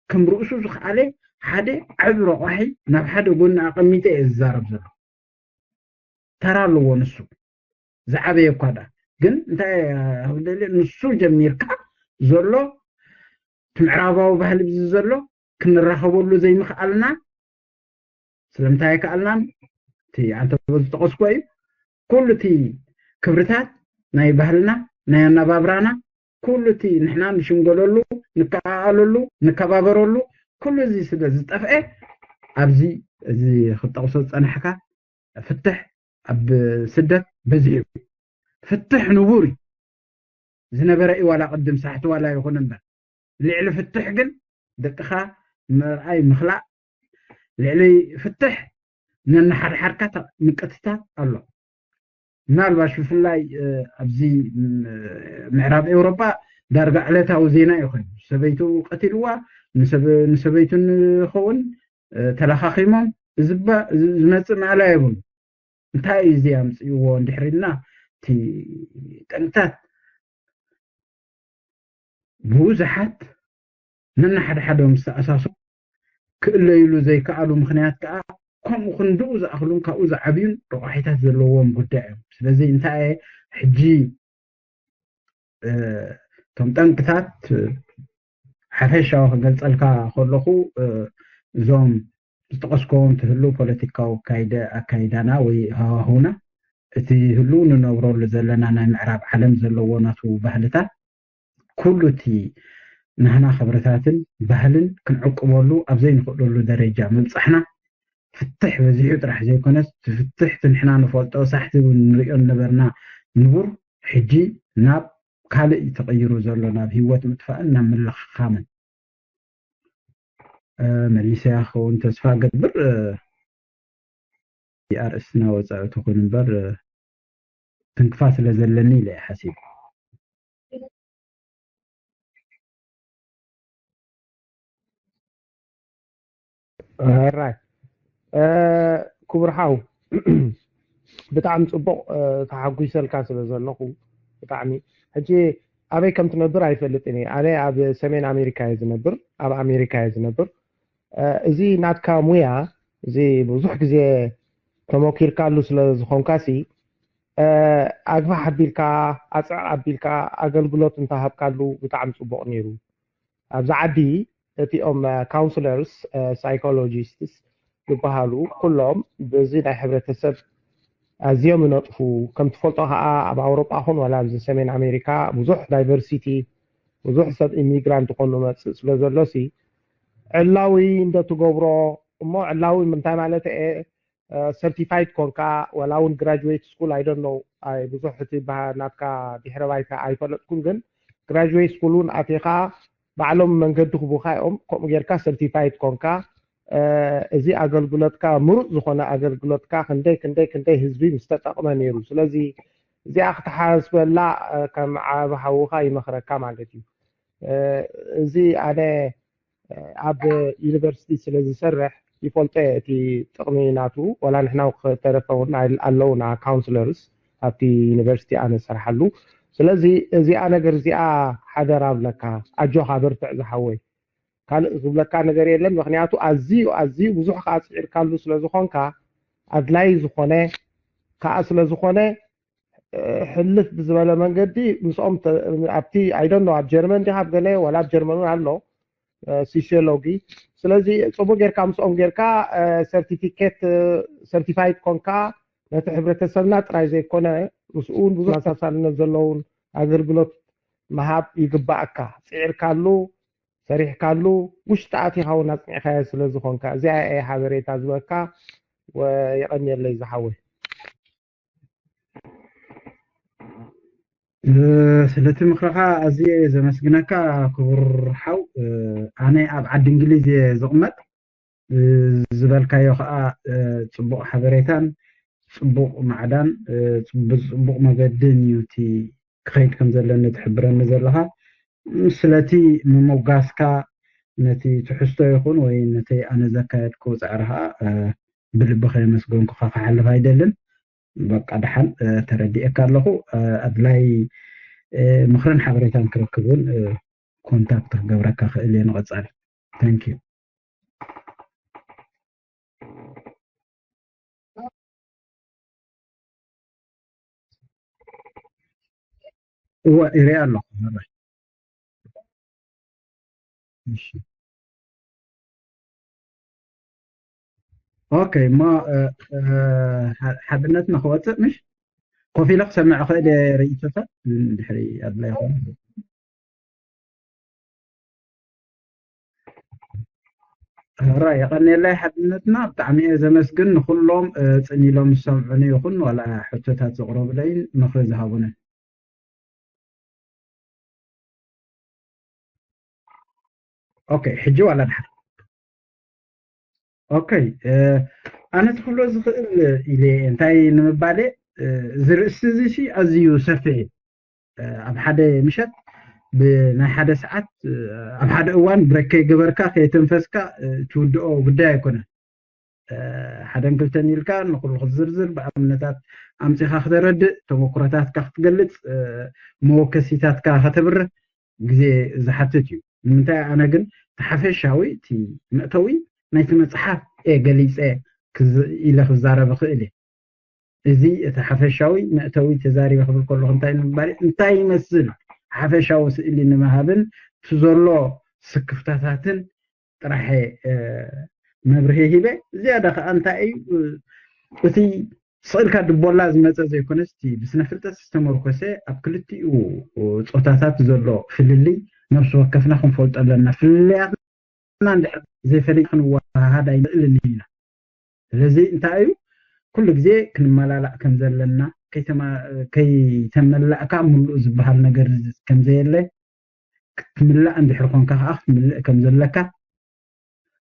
ከም ርእሱ ዝኸኣለ ሓደ ዓቢ ረቋሒ ናብ ሓደ ጎኒ ኣቐሚጠ እየ ዝዛረብ ዘሎ። ተራ ኣለዎ ንሱ። ዝዓበየ እኳ ደኣ። ግን እንታይ እየ ክብል ደልየ፣ ንሱ ጀሚርካ ዘሎ እቲ ምዕራባዊ ባህሊ ብዚ ዘሎ ክንራኸበሉ ዘይምኽኣልና ስለምንታይ ኣይከኣልናን? እቲ ኣንተ ዝጠቐስኮ እዩ። ኩሉ እቲ ክብርታት ናይ ባህልና፣ ናይ ኣነባብራና፣ ኩሉ እቲ ንሕና ንሽምገለሉ፣ ንከኣኣለሉ፣ ንከባበረሉ፣ ኩሉ እዚ ስለ ዝጠፍአ፣ ኣብዚ እዚ ክትጠቕሶ ዝጸናሕካ ፍትሕ ኣብ ስደት በዚሑ እዩ። ፍትሕ ንቡር እዩ። ዝነበረ እዩ፣ ዋላ ቅድም ሳሕቲ ዋላ ይኹን እምበር። ልዕሊ ፍትሕ ግን ደቅኻ ምርኣይ ምኽላእ፣ ልዕሊ ፍትሕ ነንሓድሓድካ ተ-፣ ምቅትታል ኣሎ። ምናልባሽ ብፍላይ፣ እ፣ ኣብዚ፣ ም-፣ ምዕራብ ኤውሮጳ ዳርጋ ዕለታዊ ዜና እዩ ኮይኑ። ሰበይቱ ቀቲልዋ፣ ንሰበ-፣ ንሰበይቱ ንኸውን፣ እ፣ ተለኻኺሞም፣ እዚ ባ-፣ እዚ ዝመጽእ ማእላ የብሉ። እንታይ እዩ እዚ ኣምጽእዎ እንድሕር ኢልና፣ እቲ ጠንቅታት ብዙሓት ነንሓድሓዶም ዝተኣሳሰሩ ክእለይሉ ዘይከኣሉ ምኽንያት ከኣ ከምኡ ክንድኡ ዝኣኽሉን ካብኡ ዝዓብዩን ረቋሒታት ዘለዎም ጉዳይ እዮም። ስለዚ እንታይ እየ ሕጂ፣ እ፣ እቶም ጠንቅታት፣ እ፣ ሓፈሻዊ ክገልጸልካ ከለኹ፣ እ፣ እዞም ዝጠቐስኮዎም ትህሉ ፖለቲካዊ ኣካይደ-፣ ኣካይዳና ወይ ሃዋህውና፣ እቲ ህሉ ንነብረሉ ዘለና ናይ ምዕራብ ዓለም ዘለዎ ናቱ ባህልታት፣ ኩሉ እቲ ናህና ክብርታትን ባህልን ክንዕቅበሉ ኣብ ዘይንኽእለሉ ደረጃ ምብጻሕና፣ ፍትሕ በዚሑ ጥራሕ ዘይኮነስ፣ እቲ ፍትሕ እቲ ንሕና ንፈልጦ ሳሕቲ እውን ንሪኦ ነበርና ንቡር፣ ሕጂ ናብ ካልእ እዩ ተቐይሩ ዘሎ፣ ናብ ህይወት ምጥፋእን ናብ ምልኽኻምን። እ፣ መሊሰያ ክኸውን ተስፋ እገብር። እ፣ ኣርእስትና ወጻኢ ትኹን እምበር፣ እ፣ ትንክፋ ስለ ዘለኒ ኢለ እየ ሓሲብ። ራይ፣ እ፣ ክቡር ሓው፣ ብጣዕሚ ጽቡቕ፣ እ፣ ተሓጒሰልካ ስለ ዘለኹ ብጣዕሚ። ሕጂ ኣበይ ከም ትነብር ኣይፈልጥን እየ። ኣነ ኣብ ሰሜን ኣሜሪካ እየ ዝነብር፣ ኣብ ኣሜሪካ እየ ዝነብር። እ፣ እዚ ናትካ ሙያ፣ እዚ ብዙሕ ግዜ ተመኪርካሉ ስለ ዝኾንካሲ፣ እ፣ ኣግፋሕ ኣቢልካ፣ ኣጽዕቕ ኣቢልካ ኣገልግሎት እንተሃብካሉ ብጣዕሚ ጽቡቕ ነይሩ። ኣብዚ ዓዲ እቲኦም፣ እ፣ ካውንስለርስ፣ እ፣ ሳይኮሎጂስትስ ዝበሃሉ ኩሎም በዚ ናይ ሕብረተሰብ ኣዝዮም ይነጥፉ። ከም ትፈልጦ ከኣ ኣብ ኣውሮጳ ኹን ዋላ ኣብዚ ሰሜን ኣሜሪካ ብዙሕ ዳይቨርሲቲ፣ ብዙሕ ሰብ ኢሚግራንት ኾኑ መጽእ ስለ ዘሎሲ፣ ዕላዊ እንዶ ትገብሮ እሞ፣ ዕላዊ እንታይ ማለት እየ? እ፣ ሰርቲፋይድ ኮንካ፣ ዋላ እውን ግራጁዌት ስኩል፣ I don't know፣ ኣይ፣ ብዙሕ እቲ በሃ-፣ ናትካ ድሕረ ባይታ ኣይፈለጥኩን፣ ግን ግራጁዌት ስኩል እውን ኣቲኻ ባዕሎም መንገዲ ክቡኻ እዮም። ከምኡ ጌርካ ሰርቲፋይድ ኮንካ፣ እ፣ እዚ ኣገልግሎትካ፣ ምሩጽ ዝኾነ ኣገልግሎትካ፣ ክንደይ፣ ክንደይ፣ ክንደይ ህዝቢ ምስ ተጠቕመ ነይሩ። ስለዚ እዚኣ ክትሓስበላ፣ እ፣ ከም ዓቢ ሓውኻ ይመኽረካ ማለት እዩ። እ፣ እዚ ኣነ፣ እ፣ ኣብ ዩኒቨርሲቲ ስለ ዝሰርሕ ይፈልጦ እየ እቲ ጥቕሚ ናቱ። ዋላ ንሕና ክተረፈ እውን ኣል-፣ ኣለውና ካውንስለርስ ኣብቲ ዩኒቨርሲቲ ኣነ ዝሰርሓሉ። ስለዚ እዚኣ ነገር እዚኣ ሓደራ ኣብለካ፣ ኣጆኻ በርትዕ ዝሓወይ። ካልእ ዝብለካ ነገር የለን፣ ምኽንያቱ ኣዝዩ፣ ኣዝዩ ብዙሕ ከኣ ጽዒርካሉ ስለ ዝኾንካ፣ ኣድላይ ዝኾነ ከኣ ስለ ዝኾነ፣ እ፣ ሕልፍ ብዝበለ መንገዲ ምስኦም ተ-፣ ኣብቲ፣ I don't know፣ ኣብ ጀርመን ዲኻ፣ ኣብ ገለ፣ ዋላ ኣብ ጀርመን እውን ኣሎ፣ እ፣ ሲሲዮሎጊ። ስለዚ ጽቡቅ ጌርካ ምስኦም ጌርካ፣ እ፣ ሰርቲፊኬት፣ እ፣ ሰርቲፋይድ ኮንካ፣ ነቲ ሕብረተሰብና ጥራይ ዘይኮነ፣ ምስኡ እውን ብዙሕ ተመሳሳልነት ዘለውን ኣገልግሎት ምሃብ ይግባኣካ። ጽዒርካሉ፣ ሰሪሕካሉ፣ ውሽጢ ኣቲኻ እውን ኣጽኒዕካዮ ስለ ዝኾንካ። እዚኣ እየ ሓበሬታ ዝበካ። ወ-፣ የቐንየለይ ዝሓወይ። እ፣ ስለቲ ምኽርኻ ኣዝየ እየ ዘመስግነካ ክቡር ሓው። እ፣ ኣነ ኣብ ዓዲ እንግሊዝ እየ ዝቕመጥ። ዝበልካዮ ከዓ ፅቡቕ ሓበሬታን ፅቡቕ ማዕዳን ብፅቡቕ መገድን እዩ እቲ ክኸይድ ከም ዘለኒ ትሕብረኒ ዘለኻ። ስለቲ ምሞጋስካ ነቲ ትሕዝቶ ይኹን ወይ ነቲ ኣነ ዘካየድኩ ፃዕሪ ከዓ ብልቢ ከየመስገንኩካ ክሓልፍ ኣይደልን። በቃ ደሓን ተረዲኤካ ኣለኹ። ኣድላይ ምኽርን ሓበሬታን ክረክብ እውን ኮንታክት ክገብረካ ክእል እየ ንቐፃሊ። Thank you። እወ፣ ይሪኣ ኣለኹ። እሺ። ኦኬ፣ እሞ ሓድነትና ክወፅእ ምሽ ኮፍ ኢለ ክሰምዕ ክእል እየ ርእይቶታት ድሕሪ ኣድላይ ይኸውን። ሕራ የቐንየለይ ሓድነትና ብጣዕሚ እየ ዘመስግን ንኩሎም ፅን ኢሎም ዝሰምዑኒ ይኹን ዋላ ሕቶታት ዘቕረቡለይን ምኽሪ ዝሃቡንን። ኦኬ፣ ሕጂ ዋላ ድሓር። ኦኬ፣ ኣነ ትኽብሎ ዝኽእል ኢለ እንታይ ንምባለ፣ እዚ ርእሲ እዚ ሲ ኣዝዩ ሰፊሕ እዩ። ኣብ ሓደ ምሸት ብናይ ሓደ ሰዓት ኣብ ሓደ እዋን ብረክ ከይገበርካ ከየተንፈስካ ትውድኦ ጉዳይ ኣይኮነን። ሓደን ክልተን ኢልካ ንኩሉ ክትዝርዝር ብኣብነታት ኣምፂኻ ክተረድእ ተመክሮታትካ ክትገልፅ መወከሲታትካ ከተብርህ ግዜ ዝሓትት እዩ። ንምንታይ ኣነ ግን እቲ ሓፈሻዊ እቲ መእተዊ ናይቲ መፅሓፍ እየ ገሊፀ ኢለ ክዛረብ እኽእል እየ። እዚ እቲ ሓፈሻዊ መእተዊ ተዛሪበ ክብል ከለኹ እንታይ ንምባል እንታይ ይመስል ሓፈሻዊ ስእሊ ንምሃብን እቲ ዘሎ ስክፍታታትን ጥራሕ መብርሂ ሂበ። ዝያዳ ከዓ እንታይ እዩ እቲ ስቕልካ ድቦላ ዝመፀ ዘይኮነስ እቲ ብስነ ፍልጠት ዝተመርኮሰ ኣብ ክልቲኡ ፆታታት ዘሎ ፍልልይ ነብሲ ወከፍና ክንፈልጦ ኣለና። ፍልልያትና እንድሕር ዘይፈሊጥ ክንወሃሃድ ኣይንእልን ኢና። ስለዚ እንታይ እዩ ኩሉ ግዜ ክንመላላእ ከም ዘለና ከይተመላእካ ምሉእ ዝበሃል ነገር ከም ዘየለ ክትምላእ እንድሕር ኮንካ ከዓ ክትምልእ ከም ዘለካ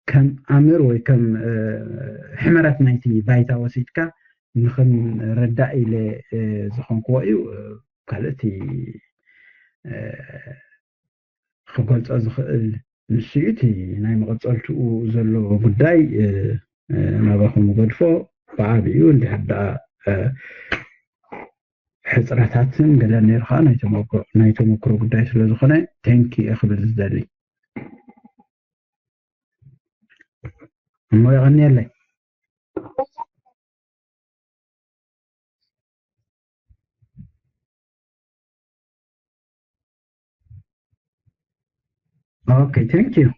ከም ኣምር ወይ ከም ሕመረት ናይቲ ባይታ ወሲድካ ንክንረዳእ ኢለ ዝኾንክዎ እዩ። ካልእቲ ክገልፆ ዝኽእል ንሱ እዩ። እቲ ናይ መቐፀልትኡ ዘሎ ጉዳይ ናባኹም ገድፎ ብዓብኡ እንድሕር ደኣ ሕፅረታትን ገለ ነይሩ ከዓ ናይ ተመክሮ ጉዳይ ስለዝኾነ ቴንኪ እየ ክብል ዝደሊ። እሞ የቐንየለይ። Okay, thank you.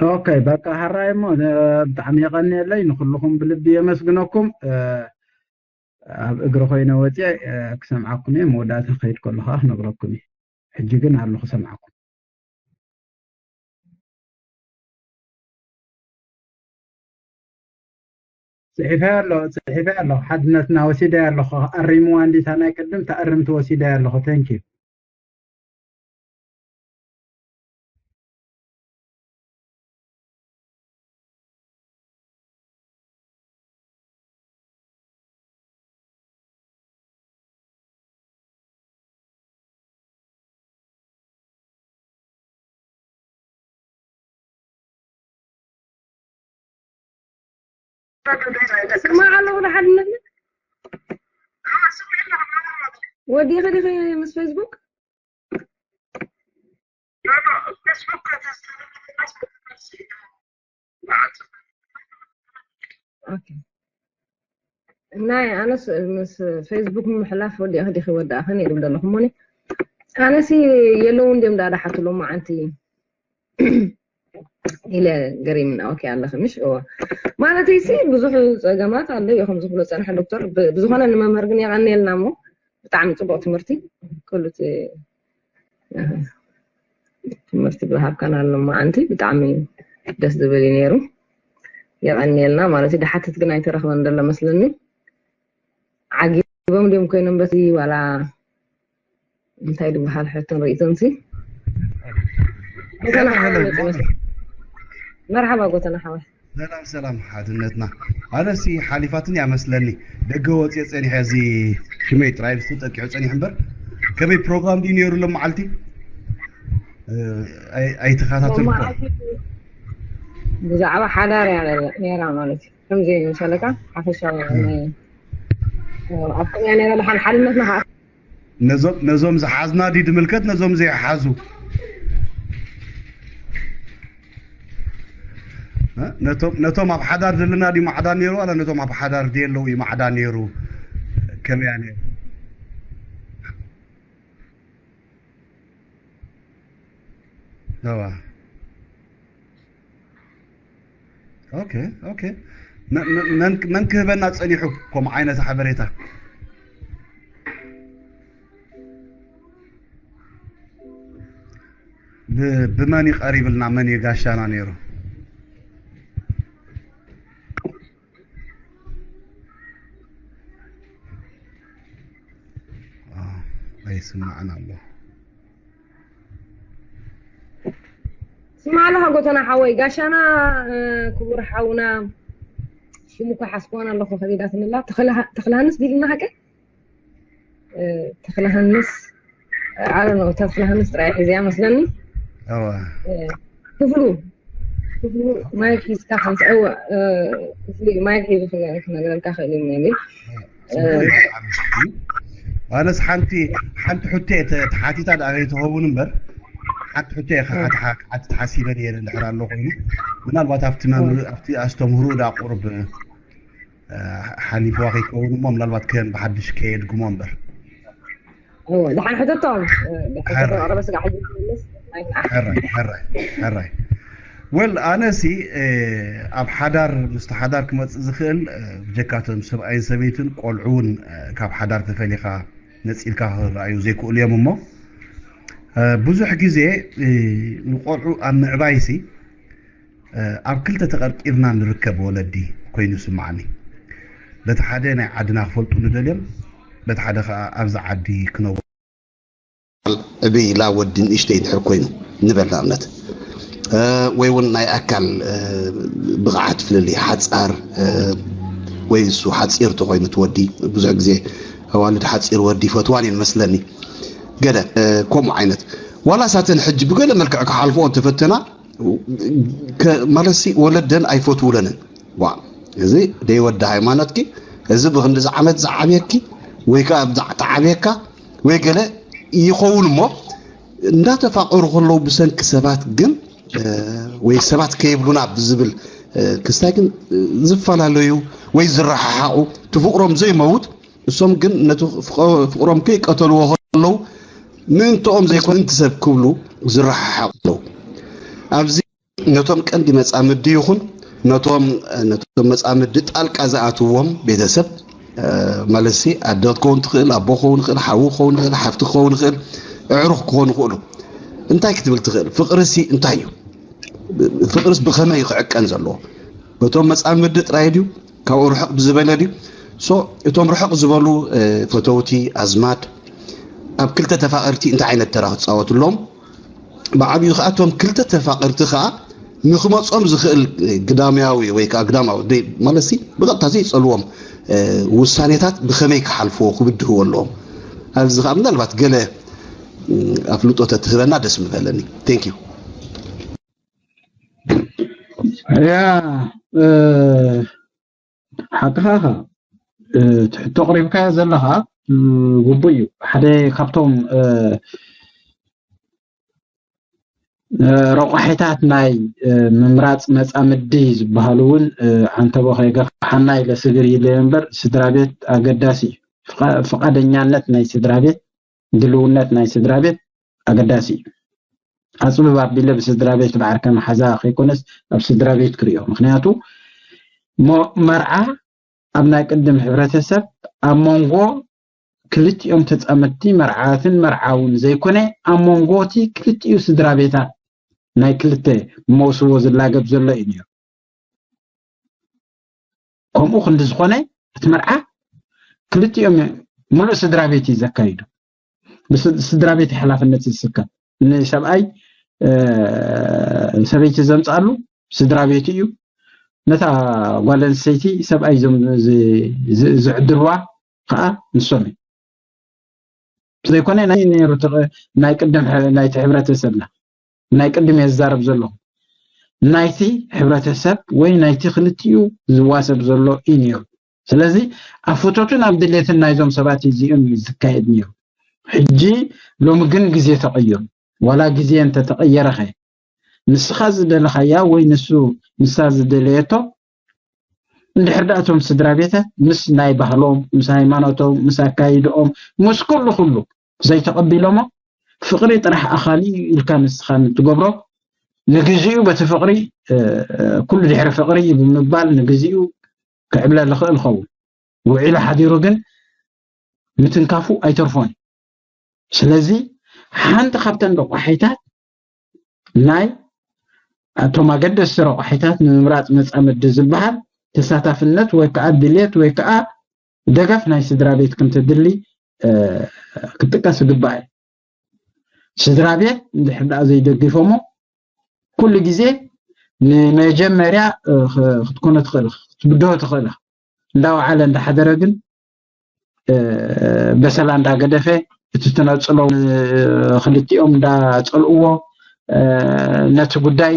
ኦኬ፣ በቃ ሓራይ እሞ ብጣዕሚ የቐንየለይ። ንኩልኹም ብልቢ የመስግነኩም። ኣብ እግሪ ኮይነ ወፅየ ክሰምዓኩም እየ። መወዳእታ ክኸይድ ከሎ ከዓ ክነግረኩም እየ። ሕጂ ግን ኣለኹ ሰምዓኩም። ፅሒፈ ኣሎ ፅሒፈ ኣሎ ሓድነትና ወሲደ ኣለኹ። ኣሪምዋ እንዲታ ናይ ቅድም ተኣርምቲ ወሲደ ኣለኹ። Thank you። ስማዕ ኣለኹ ንሓድነት ወዲኺ ዲኺ ምስ ፌስቡክ ናይ ኣነስ ምስ ፌስቡክ ምምሕላፍ ወዲእኺ ዲኺ ወዳእኺ ነይሩ ዘለኹ እሞኒ ኣነሲ የለውን ድዮም ዳዳሓቱ ሎማዓንቲ ኢለ ገሪምና ኦኬ ኣለኺ ምሽ እወ ማለተይ ሲ ብዙሕ ፀገማት ኣሎ እዩ ከም ዝብሎ ፀንሐ ዶክተር ብዝኾነ ንመምህር ግን የቐንየልና እሞ ብጣዕሚ ፅቡቕ ትምህርቲ ኩሉ ትምህርቲ ብሃብካና ሎማዓንቲ ብጣዕሚ ደስ ዝብል እዩ ነይሩ። የቐንየልና ማለት እዩ። ድሓትት ግን ኣይተረኽበን ዘሎ መስለኒ። ዓጊቦም ድዮም ኮይኖም በቲ ዋላ እንታይ ዝበሃል ሕቶን ርእይቶን ሲ? ጎተና ሓወይ መጽእ መስለኒ። መርሓባ ጎተና ሓወይ። ሰላም ሰላም ሓድነትና። ኣነሲ ሓሊፋትን እያ መስለኒ። ደገ ወፅየ ፀኒሐ እዚ ሽመይ ጥራይ ብስ ጠቂዑ ፀኒሕ እምበር ከመይ ፕሮግራም ድዩ ነይሩ ሎም መዓልቲ? እ፣ ኣይ- ኣይተኸታተልኩ። መዓልቲ ብዛዕባ ሓዳር እያ ነይራ ማለት እዩ። ከምዚ መሰለካ ሓፈሻዊ ናይ ኣብ ቅድሚያ ነይራ ድሓን ሓድነትና ከዓ ነዞም ነዞም ዝሓዝና ድዩ ድምልከት ነዞም ዘይሓዙ? እ? ነቶም ነቶም ኣብ ሓዳር ዘለና ድዩ ማዕዳ ነይሩ ዋላ ነቶም ኣብ ሓዳር ድየለዉ እዩ ማዕዳ ነይሩ? ከመያ ነይሩ? እዋ። ኦኬ፣ ኦኬ። መ- መ- መን መን ክህበና ጸኒሑ ከምኡ ዓይነት ሓበሬታ? ብ- ብመን እዩ ቀሪብልና? መን እዩ ጋሻና ነይሩ? አ፣ ኣይስማዕን ኣሎ። ስማዕ ኣለኻ ጎተና ሓወይ፣ ጋሻና፣ እ፣ ክቡር ሓውና፣ ሽሙ እኮ ሓስቦን ኣለኹ፣ ከቢዳትኒ ኣላ። ተኽለ ሃ- ተኽለ ሃንስ ዲልና ሓቀ? እ፣ ተኽለ ሃንስ፣ እ፣ I don't know፣ እታ ተኽለ ሃንስ ጥራይ ሒዘያ መስለኒ። እዋ። እ፣ ክፍሉ፣ ክፍሉ፣ ማይክ ሒዝካ ከምዚ፣ እዋ፣ እ፣ ክፍሉ፣ ማይክ ሒዙ ክነ- ክነግረልካ ክእል እዩ፣ maybe። እ፣ ኣነስ ሓንቲ ሓንቲ ሕቶ እየ ተ- ተሓቲታ ደኣ ከይትኸውን እምበር ሓንቲ ሕቶ እየ ክሓት- ክሓትት ሓሲበ ነይረ እንድሕር ኣሎ ኮይኑ ምናልባት ኣብቲ መምህር ኣብቲ ኣስተምህሩ ደኣ ቁሩብ እ፣ ሓሊፍዋ ከይከውን እሞ ምናልባት ከም ብሓድሽ ከየድግሞ እምበር እወ፣ ደሓን ሕተቶም። እ፣ ደሓን ሕራይ። ሕተቶም። ኣረ በስጋ ሕጂ ትመልስ። ኣይንኣ። ሕራይ ሕራይ ሕራይ ወል ኣነሲ እ፣ ኣብ ሓዳር ምስቲ ሓዳር ክመፅእ ዝኽእል እ፣ ብጀካቶም ሰብኣይን ሰበይትን ቆልዑ እውን እ፣ ካብ ሓዳር ተፈሊኻ ነፂልካ ክረኣዩ ዘይክእሉ እዮም እሞ እ፣ ብዙሕ ግዜ እ፣ ንቆልዑ ኣብ ምዕባይሲ እ፣ ኣብ ክልተ ተቐርቂርና ንርከብ ወለዲ ኮይኑ ይስምዓኒ። በቲ ሓደ ናይ ዓድና ክፈልጡ ንደልዮም፣ በቲ ሓደ ከዓ ኣብዚ ዓዲ ክነብሩ ዕብይ ኢላ ወዲ ንእሽተይ እንድሕር ኮይኑ ንበል ንኣብነት እ፣ ወይ እውን ናይ ኣካል እ፣ ብቕዓት ፍልልይ ሓፃር እ፣ ወይ እሱ ሓፂር ተኮይኑ እቲ ወዲ ብዙሕ ግዜ ኣዋልድ ሓፂር ወዲ ይፈትዋን እየን መስለኒ ገለ እ፣ ከምኡ ዓይነት ዋላ ሳተን ሕጂ ብገለ መልክዕ ክሓልፍኦ እንተፈተና ከ- ማለትሲ ወለደን ኣይፈትውለንን ዋ እዚ ደይወዲ ሃይማኖትኪ እዚ ብክንዲ ዝዓመት ዝዓብየኪ ወይ ከዓ ብዛዕ ተዓብየካ ወይ ገለ ይኸውን እሞ እንዳተፋቀሩ ከለዉ ብሰንኪ ሰባት ግን እ፣ ወይ ሰባት ከይብሉና ብዝብል እ፣ ክስታይ ግን እ፣ ዝፈላለዩ ወይ ዝረሓሓቑ ትፍቅሮም ዘይመውት እሶም ግን ነቲ ፍቅሮም ከይቀተልዎ ከለዉ ምእንትኦም ዘይኮነ ምእንቲ ሰብ ክብሉ ዝረሓሓቑ ኣለዉ ኣብዚ ነቶም ቀንዲ መጻምዲ ይኹን ነቶም ነቶም መጻምዲ ጣልቃ ዝኣትዎም ቤተሰብ ማለትሲ ኣደ ክትከውን ትኽእል ኣቦ ክኸውን ይኽእል ሓዉ ክኸውን ይኽእል ሓፍቲ ክኸውን ይኽእል ኣዕሩኽ ክኾኑ ይኽእሉ እንታይ ክትብል ትኽእል ፍቕርሲ እንታይ እዩ ፍቕርስ ብኸመይ እዩ ክዕቀን ዘለዎ በቶም መጻምዲ ጥራይ ድዩ ካብኡ ርሕቕ ብዝበለ ድዩ so እቶም ርሕቕ ዝበሉ ፈተውቲ ኣዝማድ ኣብ ክልተ ተፋቐርቲ እንታይ ዓይነት ተራ ክፃወትሎም ብዓብዩ ከዓ እቶም ክልተ ተፋቐርቲ ከዓ ንክመፆም ዝኽእል ግዳምያዊ ወይ ከዓ ግዳማዊ ማለትሲ ብቐጥታ ዘይፀልዎም ውሳኔታት ብከመይ ክሓልፍዎ ክብድህዎ ኣለዎም ኣብዚ ከዓ ምናልባት ገለ ኣፍልጦ ተትህበና ደስ ምበለኒ thank you ያ ሓቅኻ ኢኻ እቲ ሕቶ ኣቕሪብካዮ ዘለኻ ግቡእ እዩ ሓደ ካብቶም ረቋሒታት ናይ ምምራፅ መፃምዲ ዝበሃሉ እውን ዓንተቦ ከይገፋሓና ኢለ ስግር ኢለ እምበር ስድራ ቤት ኣገዳሲ እዩ ፍቓደኛነት ናይ ስድራ ቤት ድልውነት ናይ ስድራ ቤት ኣገዳሲ እዩ ኣፅብብ ኣቢለ ብስድራ ቤት ብዓርከ መሓዛ ከይኮነስ ኣብ ስድራ ቤት ክሪኦ ምክንያቱ መርዓ ኣብ ናይ ቅድም ሕብረተሰብ ኣብ መንጎ ክልቲኦም ተፃመድቲ መርዓትን መርዓውን ዘይኮነ ኣብ መንጎ እቲ ክልቲኡ ስድራ ቤታት ናይ ክልተ መውስቦ ዝላገብ ዘሎ እዩ ነይሩ ከምኡ ክንዲ ዝኾነ እቲ መርዓ ክልቲኦም ሙሉእ ስድራ ቤት እዩ ዘካይዱ። ብስድራ ቤት ሓላፍነት ዝስከም ንሰብኣይ ሰበይቲ ዘምፅኣሉ ስድራ ቤቱ እዩ። ነታ ጓል ኣንስተይቲ ሰብኣይ ዝዕድልዋ ከዓ ንሶም እዩ። ዘይኮነ ናይ ነይሩ ናይ ቅድም ናይቲ ሕብረተሰብና ናይ ቅድም እየ ዝዛረብ ዘለኹ ናይቲ ሕብረተሰብ ወይ ናይቲ ክልቲኡ ዝዋሰብ ዘሎ እዩ ነይሩ። ስለዚ ኣብ ፍቶትን ኣብ ድሌትን ናይዞም ሰባት እዚኦም እዩ ዝካየድ ነይሩ። ሕጂ ሎሚ ግን ግዜ ተቐይሩ። ዋላ ግዜ እንተተቐየረኸ ንስኻ ዝደለኻያ ወይ ንሱ ንሳ ዝደለየቶ እንድሕር ደኣ እቶም ስድራ ቤታት ምስ ናይ ባህሎም ምስ ሃይማኖቶም ምስ ኣካይድኦም ምስ ኩሉ ኩሉ ዘይተቐቢሎሞ ፍቕሪ ጥራሕ ኣኻሊ ኢልካ ንስኻ ንትገብሮ ንግዚኡ በቲ ፍቕሪ ኩሉ ድሕሪ ፍቕሪ ብምባል ንግዚኡ ክዕብለል ይኽእል ኸውን። ውዒሉ ሓዲሩ ግን ምትንካፉ ኣይተርፎን። ስለዚ ሓንቲ ካብተን ረቋሒታት ናይ እቶም ኣገደስቲ ረቋሒታት ንምምራፅ መፃምዲ ዝበሃል ተሳታፍነት ወይ ከዓ ድሌት ወይ ከዓ ደገፍ ናይ ስድራ ቤት ከምተድሊ ክጥቀስ ይግባእ እዩ። ስድራ ቤት እንድሕር ደኣ ዘይደጊፎሞ ኩሉ ግዜ ንመጀመርያ ክትኮኖ ትኽእል ክትብድሆ ትኽእል እንዳወዓለ እንዳሓደረ ግን በሰላ እንዳገደፈ እቲ ትነፅሎ ክልቲኦም እንዳፀልእዎ ነቲ ጉዳይ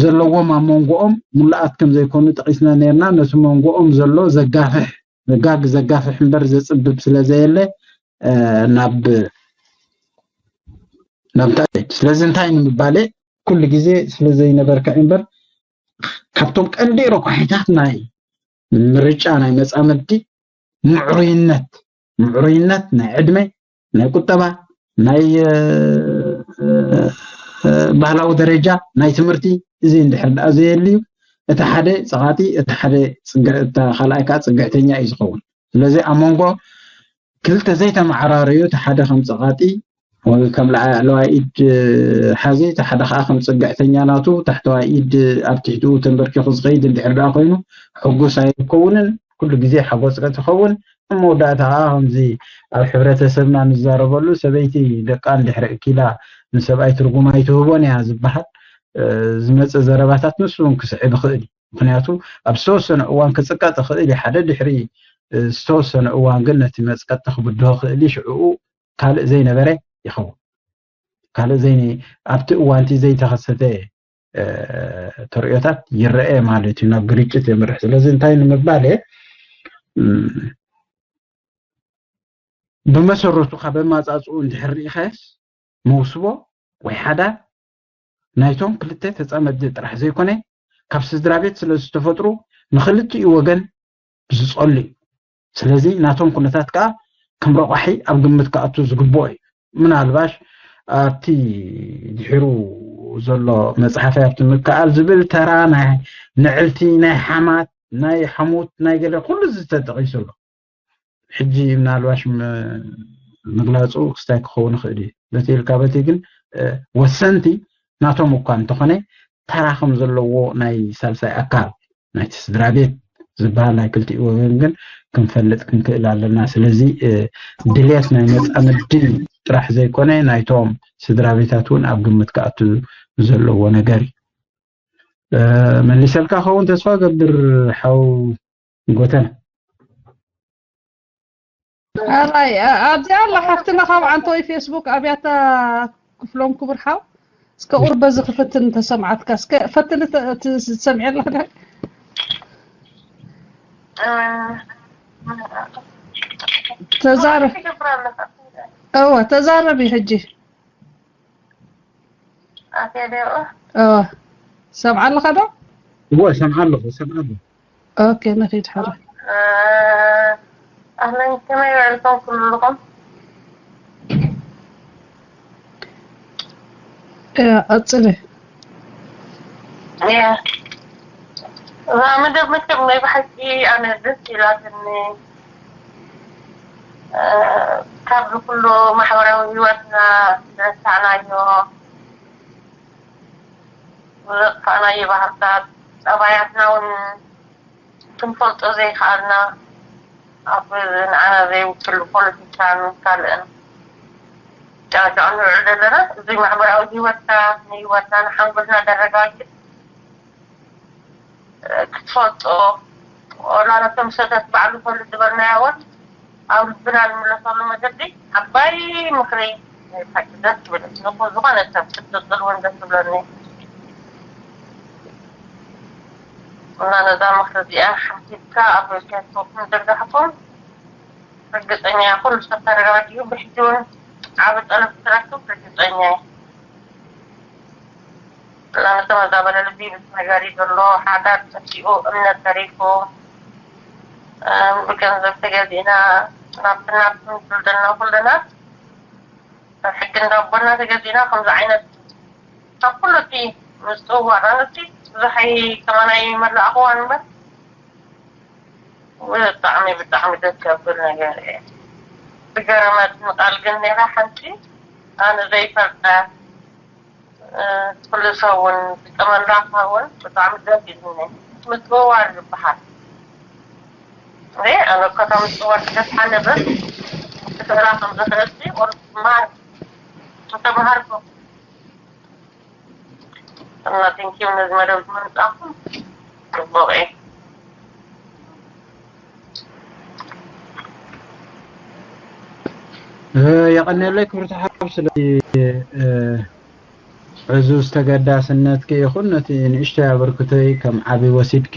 ዘለዎም ኣብ መንጎኦም ሙሉኣት ከም ዘይኮኑ ጠቒስና ነርና። ነቲ መንጎኦም ዘሎ ዘጋፍሕ ዘጋግ ዘጋፍሕ እምበር ዘፅብብ ስለ ዘየለ ናብ ናብታ ስለዚ እንታይ ንምባለ ኩሉ ግዜ ስለ ዘይነበርካ እምበር ካብቶም ቀንዲ ረቋሒታት ናይ ምርጫ ናይ መፃምድቲ ምዕሩይነት ምዕሩይነት ናይ ዕድመ ናይ ቁጠባ ናይ ባህላዊ ደረጃ ናይ ትምህርቲ እዚ እንድሕር ደኣ ዘየልዩ እቲ ሓደ ፀቓጢ እቲ ሓደ ካልኣይ ከዓ ፅግዕተኛ እዩ ዝኸውን። ስለዚ ኣብ መንጎ ክልተ ዘይተመዓራረዩ እቲ ሓደ ከም ፀቓጢ ወይ ከም ላዕለዋይ ኢድ ሓዚ እቲ ሓደ ከዓ ከም ፅግዕተኛ ናቱ ታሕተዋይ ኢድ ኣብ ትሕትኡ ተንበርኪኹ ዝኸይድ እንድሕር ደኣ ኮይኑ ሕጉስ ኣይከውንን። ኩሉ ግዜ ሓጎስ ትኸውን። ኣብ መወዳእታ ከዓ ከምዚ ኣብ ሕብረተሰብና ንዛረበሉ ሰበይቲ ደቃ እንድሕር እኪላ ንሰብኣይ ትርጉም ኣይትህቦን እያ ዝበሃል ዝመፀ ዘረባታት ንሱ እውን ክስዕብ ይኽእል እዩ። ምክንያቱ ኣብ ዝተወሰነ እዋን ክፅቀጥ ይኽእል እዩ ሓደ ድሕሪ ዝተወሰነ እዋን ግን ነቲ መፅቀጥቲ ክብድሆ ይኽእል እዩ። ሽዕኡ ካልእ ዘይነበረ ይኸውን። ካልእ ዘይ ኣብቲ እዋንቲ ዘይተኸሰተ ተርእዮታት ይረአ ማለት እዩ ናብ ግርጭት የምርሕ። ስለዚ እንታይ ንምባል እየ ብመሰረቱ ካብ ኣማፃፅኡ እንድሕር ርኢኻየስ መውስቦ ወይ ሓዳር ናይቶም ክልተ ተፃመድቲ ጥራሕ ዘይኮነ ካብ ስድራ ቤት ስለ ዝተፈጥሩ ንክልቲኡ ወገን ዝፀሉ እዩ። ስለዚ ናቶም ኩነታት ከዓ ከም ረቋሒ ኣብ ግምት ክኣቱ ዝግብኦ እዩ። ምናልባሽ ኣብቲ ድሕሩ ዘሎ መፅሓፈይ ኣብቲ ምክኣል ዝብል ተራ ናይ ንዕልቲ ናይ ሓማት ናይ ሓሙት ናይ ገለ ኩሉ ዝተጠቂሱ ኣሎ። ሕጂ ምናልባሽ ምግላፁ ክስታይ ክኸውን ይኽእል እዩ። በቲ ኢልካ በቲ ግን ወሰንቲ ናቶም እኳ እንተኾነ ተራ ከም ዘለዎ ናይ ሳልሳይ ኣካል ናይቲ ስድራ ቤት ዝበሃል ናይ ክልቲኡ ወገን ግን ክንፈልጥ ክንክእል ኣለና። ስለዚ ድልየት ናይ መፃምዲ ጥራሕ ዘይኮነ ናይቶም ስድራ ቤታት እውን ኣብ ግምት ክኣቱ ዘለዎ ነገር እዩ። መሊሰልካ ኸውን ተስፋ ገብር ሓው ጎተና። ኣራይ ኣብዚኣ ኣላ ሓፍትና ካብ ዓንተወይ ፌስቡክ ኣብያታ ክፍሎም ክቡር ሓው እስከ ቁርበ ዝኽፍትን ተሰምዓትካ እስከ ፈትኒ ትሰምዒ ኣለኽዳ ተዛረብ እወ ተዛረቢ ሕጂ እወ ሰምዓ ኣለኻ ዶ እወ ሰምዓ ኣለኹ ሰምዓ ኣለኹ ኦኬ ንኺድ ሕረ ኣህለን ከመይ ውዕልኩም ኩልኹም ቀፅሊ እዛ መደብ መቸም ናይ ብሓቂ ኣነ ደስ ኢላትኒ ካብዚ ኩሉ ማሕበራዊ ህይወትና ዝረሳዕናዮ ዘጥፋእናዮ ባህርታት ጠባያትና እውን ክንፈልጦ ዘይከኣልና፣ ኣብ ንዓና ዘይውክል ፖለቲካን ካልእን ጨናጨቕ ንውዕል ዘለና፣ እዚ ማሕበራዊ ህይወትካ ንህይወትና ንሓንጎልና ደረጋግጽ ክትፈልጦ፣ ወላ ነቶም ሰተት ባዕሉ ፈልጥ ዝበልናዮ እውን ኣብ ልብና ንምለሰሉ መገዲ ዓባይ ምኽሪ። ደስ ትብል ንኹ ዝኾነ ሰብ ክትቅጽል እውን ደስ ትብለኒ። እና ነዛ ምኽሪ እዚኣ ሓቲትካ ኣብ ፌስቡክ ምዝርጋሕኩም ርግጸኛ ኩሉ ሰብ ተረጋጊኡ ብሕጂ እውን ዓቢ ጸሎት ክትረክብ ርግጸኛ እየ። ላንተ መዛበለ ልቢ ምስ ነገር እዩ ዘሎ ሓዳር ጠፊኡ እምነት ተሪፉ ብገንዘብ ተገዚእና ናብቲ ናብቲ ንብል ዘለና ኩልና ሕጊ እንዳቦና ተገዚእና ከምዚ ዓይነት ካብ ኩሉ እቲ ምፅዋር ኣነቲ ብዙሓይ ከማናይ መላእኽዋን እምበር ብጣዕሚ ብጣዕሚ ደስ ዘብል ነገር እየ። ዝገረመትኒ ቃል ግን ነይራ ሓንቲ ኣነ ዘይፈልጣ ኩሉ ሰብ እውን ዝጠመንዳካ እውን ብጣዕሚ ደስ ኢሉኒ። ምፅውዋር ዝበሃል እ ኣነ እኮ እታ ምፅዋር ደስሓ ነበር ክስእላ ከም ዝኽእልሲ ቁርስ ማር ከተምሃርኩ እና ቴንኪው ነዚ መደብ ዝመምፃእኩም ፅቡቅ እዩ። የቐንየለይ ክብርቲ ሓብ ስለዚ ዕዙዝ ተገዳስነትኪ ይኹን ነቲ ንእሽተይ ኣበርክቶይ ከም ዓቢ ወሲድኪ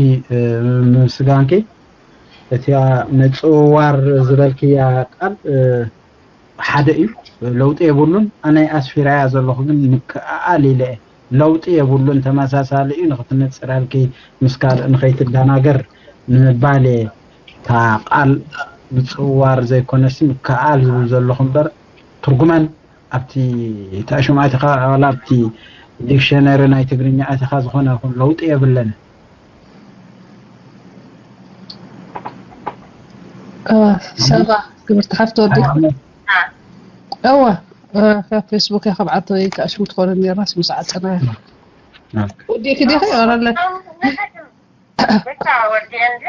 ምስጋንኪ። እቲኣ ምጽውዋር ዝበልክያ ቃል ሓደ እዩ፣ ለውጢ የብሉን። ኣነ ኣስፊራያ ዘለኹ ግን ምክእኣል ኢለ እየ። ለውጢ የብሉን፣ ተመሳሳሊ እዩ። ንኽትነጽረልኪ ምስ ካልእ ንኸይትደናገር ንምባል እየ። እታ ቃል ምጽውዋር ዘይኮነሲ ምክእኣል ዝብል ዘለኹ እምበር ትርጉመን ኣብቲ ተኣሽም ኣይተኻ ዋላ ኣብቲ ዲክሸነሪ ናይ ትግርኛ ኣይተኻ ዝኾነ ይኹን ለውጢ የብለን። ሰባ ክብርቲ ሓፍቲ ወዲ እዋ ካብ ፌስቡክ እያ ካብ ዓቶ ይከኣሽም ትኾነ ነራስ ምስ ዓፀና ወዲእኪ ዲኺ ወረለት በቃ ወዲአ እንደ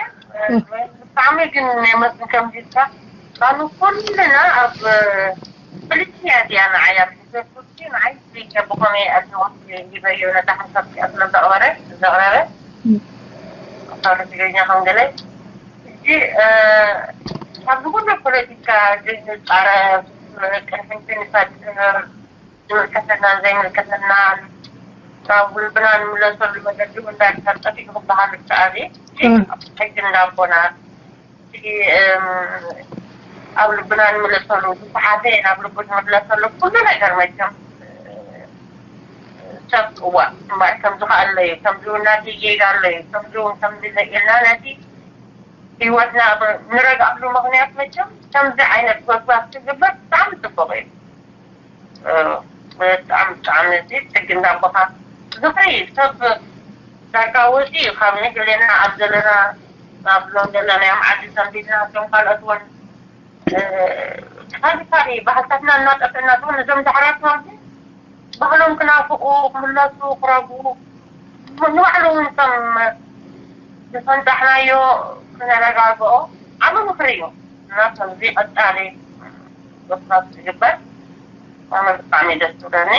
ብጣዕሚ ግን ናይ መስን ከምዚልካ ቃሉ ኩልና ኣብ ፍልስያ እዚኣ ንዓያ ብዘኩርሲ ንዓይ ብኸመይ ኣድንቆት ሂበዮ ነታ ሓሳብ ክኣ ስለ ዘቕበረ ዘቕረበ ኣባሪ ትግርኛ ከም ገለ ሕጂ ካብዚ ኩሉ ፖለቲካ ዘይንፃረፍ ቅንሕንቲ ንፈጥር ዝምልከተናን ዘይምልከተናን ናብ ልብና ንምለሰሉ መገዲ እውን ዳርጋ ጠፊኡ ክበሃል ይከኣል እዩ። ሕጂ እንዳቦና እቲ ኣብ ልብና ንምለሰሉ ብሰሓተ ናብ ልቡ ንምለሰሉ ኩሉ ነገር መቸም ሰብ እዋ እምበኣር ከምዚ ከኣሎ እዩ ከምዚ እውን ናተይ ጌጋ ኣሎ እዩ ከምዚ እውን ከምዚ ኢልና ነቲ ህይወትና ንረግኣሉ ምኽንያት መቸም ከምዚ ዓይነት ጎስጓስ ክግበር ብጣዕሚ ፅቡቕ እዩ። ብጣዕሚ ብጣዕሚ እዚ ሕጊ እንዳቦኻ ዝኽሪ ሰብ ዳርጋ ወፂ እዩ ካብ ንግሌና ኣብ ዘለና ኣብ ሎንደን ናይ ዓዲ ሰንቢድና እቶም ካልኦት እውን ካሊ ካሊ ባህልታትና እናጠፍእና ትኾን እዞም ዳሕራት ማለት ባህሎም ክናፍቁ ክምለሱ ክረጉ ንባዕሉ እውን ከም ዝፈንጣሕናዮ ክነረጋግኦ ዓቢ ምኽሪ እዩ እና ከምዚ ቀፃሊ መስራት ዝግበር ኣነ ብጣዕሚ ደስ ትብለኒ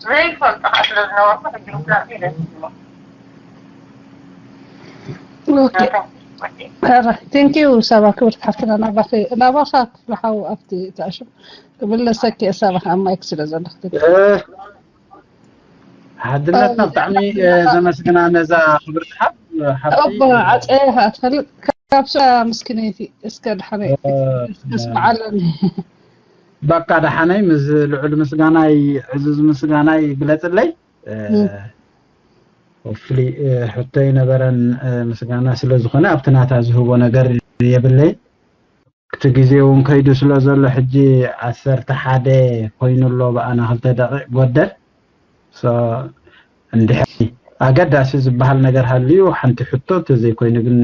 ዘይፈልጦ ከዓ ስለ ዝነበርኩ ሕጂ ምፍላጥ ደስ ይብሎ ቴንኪዩ ሰባ ክብርቲ ሓፍትና ናባኺ ናባኻ ክፍልሓው ኣብቲ ተኣሽም ክምለሰኪ እየ ሰባ ኣብ ማይክ ስለ ዘለኽቲ ሓድነትና ብጣዕሚ ዘመስግና ነዛ ክብርቲ ሓብ ሓብቲ ኣቦ ዓፀየ ከኣ ትፈልጥ ካብ ስራ ምስኪነይቲ እስከ ድሓነ እስከ ስምዓለኒ በቃ ደሓነይ ምስ ልዑል ምስጋናይ ዕዙዝ ምስጋናይ ግለፅለይ ፍሊ ሕቶ ይነበረን ምስጋና ስለ ዝኾነ ኣብቲ ናታ ዝህቦ ነገር የብለይ እቲ ግዜ እውን ከይዱ ስለ ዘሎ ሕጂ ዓሰርተ ሓደ ኮይኑ ኣሎ ብኣና ክልተ ደቂቕ ጎደል እንድሕር ኣገዳሲ ዝበሃል ነገር ሃልዩ ሓንቲ ሕቶ ተዘይኮይኑ ግን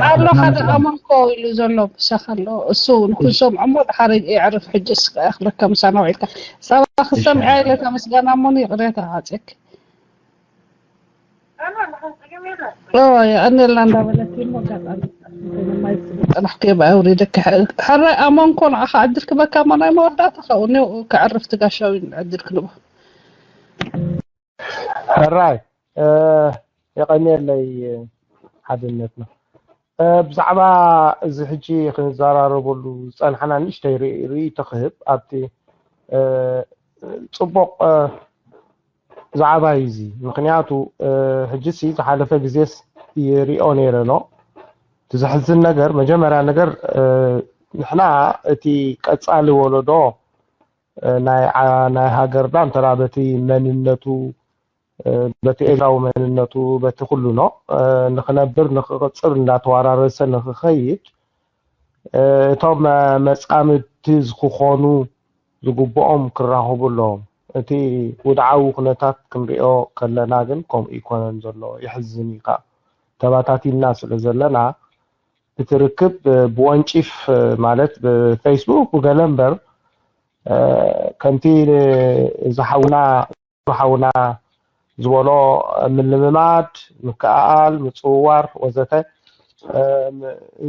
ኣሎ ሓደ ኣመንኮ ኢሉ ዘሎ ብሰኽ ኣሎ እሱ ንክንሰምዖ እሞ ድሓር የዕርፍ ሕጂ ስክኣኽለካ ምሳና ውዒልካ ሳባ ክሰምዐ ኢለ ተመስገና እሞ ይቕሬታ ዓፅክ ኦ፣ የቐንየልና እንዳበለት እሞ ኣጋጣሚ ማይ ዝጸናሕኩ እየ ብኣውሪደኪ። ሕራይ ኣመንኮ ንዓኻ ዕድል ክበካ እሞ ናይ መወዳእታ ካብኡ እኒኦ ከዕርፍ ትጋሻዊ ዕድል ክንቦ። ሕራይ የቐንየለይ ሓድነትና። ብዛዕባ እዚ ሕጂ ክንዘራረበሉ ዝጸንሓና ንእሽተይ ርእይቶ ክህብ ኣብቲ ጽቡቕ ዛዕባ እዩ እዚ። ምክንያቱ ሕጂ ሲ ዝሓለፈ ግዜስ ይሪኦ ነይረ ኖ። እቲ ዘሕዝን ነገር መጀመርያ ነገር ንሕና እቲ ቀጻሊ ወለዶ ናይ ሃገርና እንተ በቲ መንነቱ በቲ ኤርትራዊ መንነቱ በቲ ኩሉ ኖ ንክነብር ንክቅፅር እንዳተዋራረሰ ንክኸይድ እቶም መፃምድቲ ዝክኾኑ ዝግብኦም ክራኸቡ ኣለዎም። እቲ ውድዓዊ ኩነታት ክንሪኦ ከለና ግን ከምኡ ይኮነን ዘሎ፣ የሕዝን እዩ ከዓ። ተባታቲና ስለ ዘለና እቲ ርክብ ብወንጪፍ ማለት ብፌስቡክ ብገለ እምበር ከምቲ ዝሓውና ሓውና ዝበሎ ምልምማድ፣ ምክእኣል፣ ምፅውዋር ወዘተ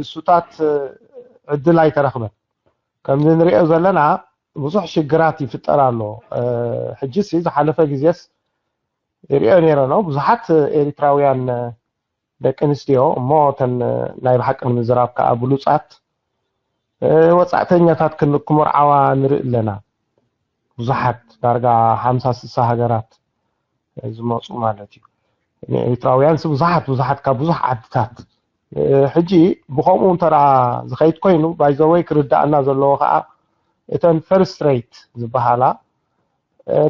እሱታት ዕድል ኣይተረኽበን። ከምዚ ንሪኦ ዘለና ብዙሕ ሽግራት ይፍጠር ኣሎ። ሕጂ ሲ ዝሓለፈ ግዜስ ይሪኦ ነይረ ነው። ብዙሓት ኤሪትራውያን ደቂ ኣንስትዮ እሞ እተን ናይ ብሓቂ ንምዝራብ ከዓ ብሉፃት ወፃእተኛታት ክምርዓዋ ንርኢ ኣለና። ብዙሓት ዳርጋ ሓምሳ ስሳ ሃገራት ዝመፁ ማለት እዩ። ኤሪትራውያን ብዙሓት ብዙሓት ካብ ብዙሕ ዓድታት ሕጂ ብከምኡ እንተ ዝኸይድ ኮይኑ ባይዘወይ ክርዳእና ዘለዎ ከዓ እተን ፈርስት ሬት ዝበሃላ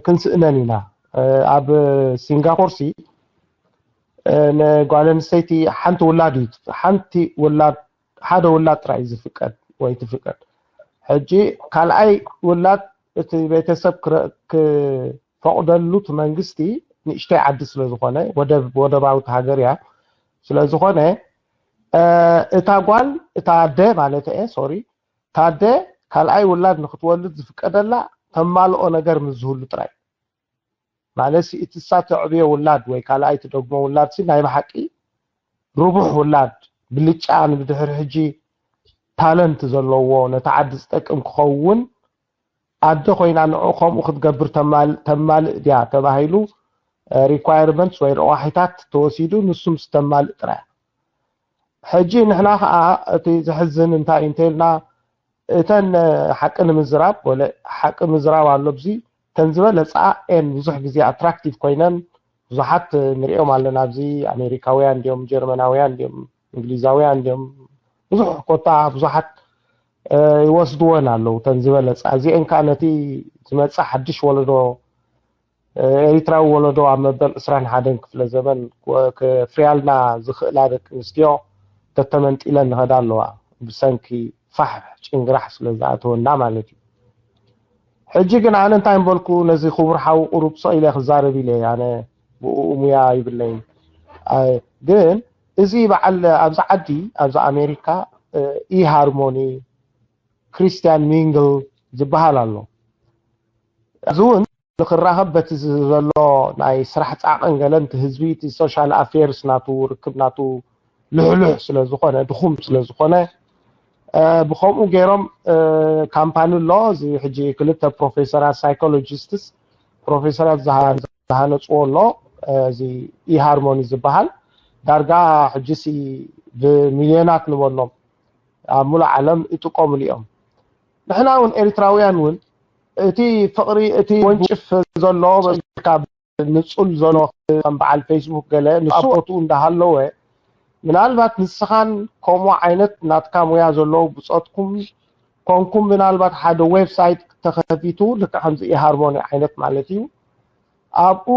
ክንስእነን ኢና። ኣብ ሲንጋፖር ሲ ንጓል ኣንስተይቲ ሓንቲ ውላድ እዩ ሓንቲ ውላድ ሓደ ውላድ ጥራይ እዩ ዝፍቀድ ወይ ትፍቀድ። ሕጂ ካልኣይ ውላድ እቲ ቤተሰብ ክፈቅደሉ እቲ መንግስቲ ንእሽተይ ዓዲ ስለዝኮነ ወደባዊት ሃገር እያ ስለዝኮነ እታ ጓል እታ ኣደ ማለት እየ ሶሪ ታደ ካልኣይ ውላድ ንክትወልድ ዝፍቀደላ ተማልኦ ነገር ምስ ዝህሉ ጥራይ ማለት እቲ እሳ ተዕብዮ ውላድ ወይ ካልኣይ ትደግሞ ውላድ ሲ ናይ ብሓቂ ርቡሕ ውላድ ብልጫ ንብድሕሪ ሕጂ ታለንት ዘለዎ ነቲ ዓዲ ዝጠቅም ክኸውን ኣደ ኮይና ንዑ ከምኡ ክትገብር ተማልእ ድያ ተባሂሉ ሪኳየርመንትስ ወይ ረቋሒታት ተወሲዱ ንሱ ምስ ተማልእ ጥራይ ሕጂ ንሕና ከዓ እቲ ዘሕዝን እንታይ እንተልና እተን ሓቂ ንምዝራብ ወለ ሓቂ ምዝራብ ኣሎ ብዚ ተን ዝበለፃ ኤን ብዙሕ ግዜ ኣትራክቲቭ ኮይነን ብዙሓት ንሪኦም ኣለና ኣብዚ ኣሜሪካውያን እንዲዮም ጀርመናውያን እንዲዮም እንግሊዛውያን እንዲዮም ብዙሕ ኮታ ብዙሓት ይወስድወን ኣለዉ ተን ዝበለፃ እዚአን ከዓ ነቲ ዝመፅእ ሓድሽ ወለዶ ኤሪትራዊ ወለዶ ኣብ መበል ዕስራን ሓደን ክፍለ ዘመን ከፍርያልና ዝኽእላ ደቂ ኣንስትዮ ተተመንጢለን ንኸዳ ኣለዋ ብሰንኪ ፋሕ ጭንግራሕ ስለ ዝኣተወና ማለት እዩ። ሕጂ ግን ኣነ እንታይ ምበልኩ ነዚ ክቡር ሓዊ ቁሩብ ስቕ ኢለ ክዛረብ ኢለ ኣነ ብኡ ሙያ ይብለይን ግን እዚ በዓል ኣብዚ ዓዲ ኣብዚ ኣሜሪካ ኢ ሃርሞኒ ክሪስትያን ሚንግል ዝበሃል ኣሎ እዚ እውን ንክራኸብ በቲ ዘሎ ናይ ስራሕ ፃዕቅን ገለን እቲ ህዝቢ እቲ ሶሻል ኣፌርስ ናቱ ርክብ ናቱ ልሕሉሕ ስለ ዝኾነ ድኹም ስለ ዝኾነ ብከምኡ ገይሮም ካምፓኒ ኣሎ እዚ ሕጂ ክልተ ፕሮፌሰራት ሳይኮሎጂስትስ ፕሮፌሰራት ዝሃነፅዎ ኣሎ እዚ ኢሃርሞኒ ዝበሃል ዳርጋ ሕጂሲ ብሚልዮናት ንበሎም ኣብ ሙሉእ ዓለም ይጥቀምሉ እዮም ንሕና እውን ኤሪትራውያን እውን እቲ ፍቕሪ እቲ ወንጭፍ ዘሎ ካብ ንጹል ዘሎ ከም በዓል ፌስቡክ ገለ ንሱ ቦትኡ እንዳሃለወ ምናልባት ንስኻን ከምኡ ዓይነት ናትካ ሙያ ዘለዎ ብጾትኩም ኮንኩም ምናልባት ሓደ ዌብሳይት ተኸፊቱ ልክዕ ከምዚ ኢሃርሞኒ ዓይነት ማለት እዩ ኣብኡ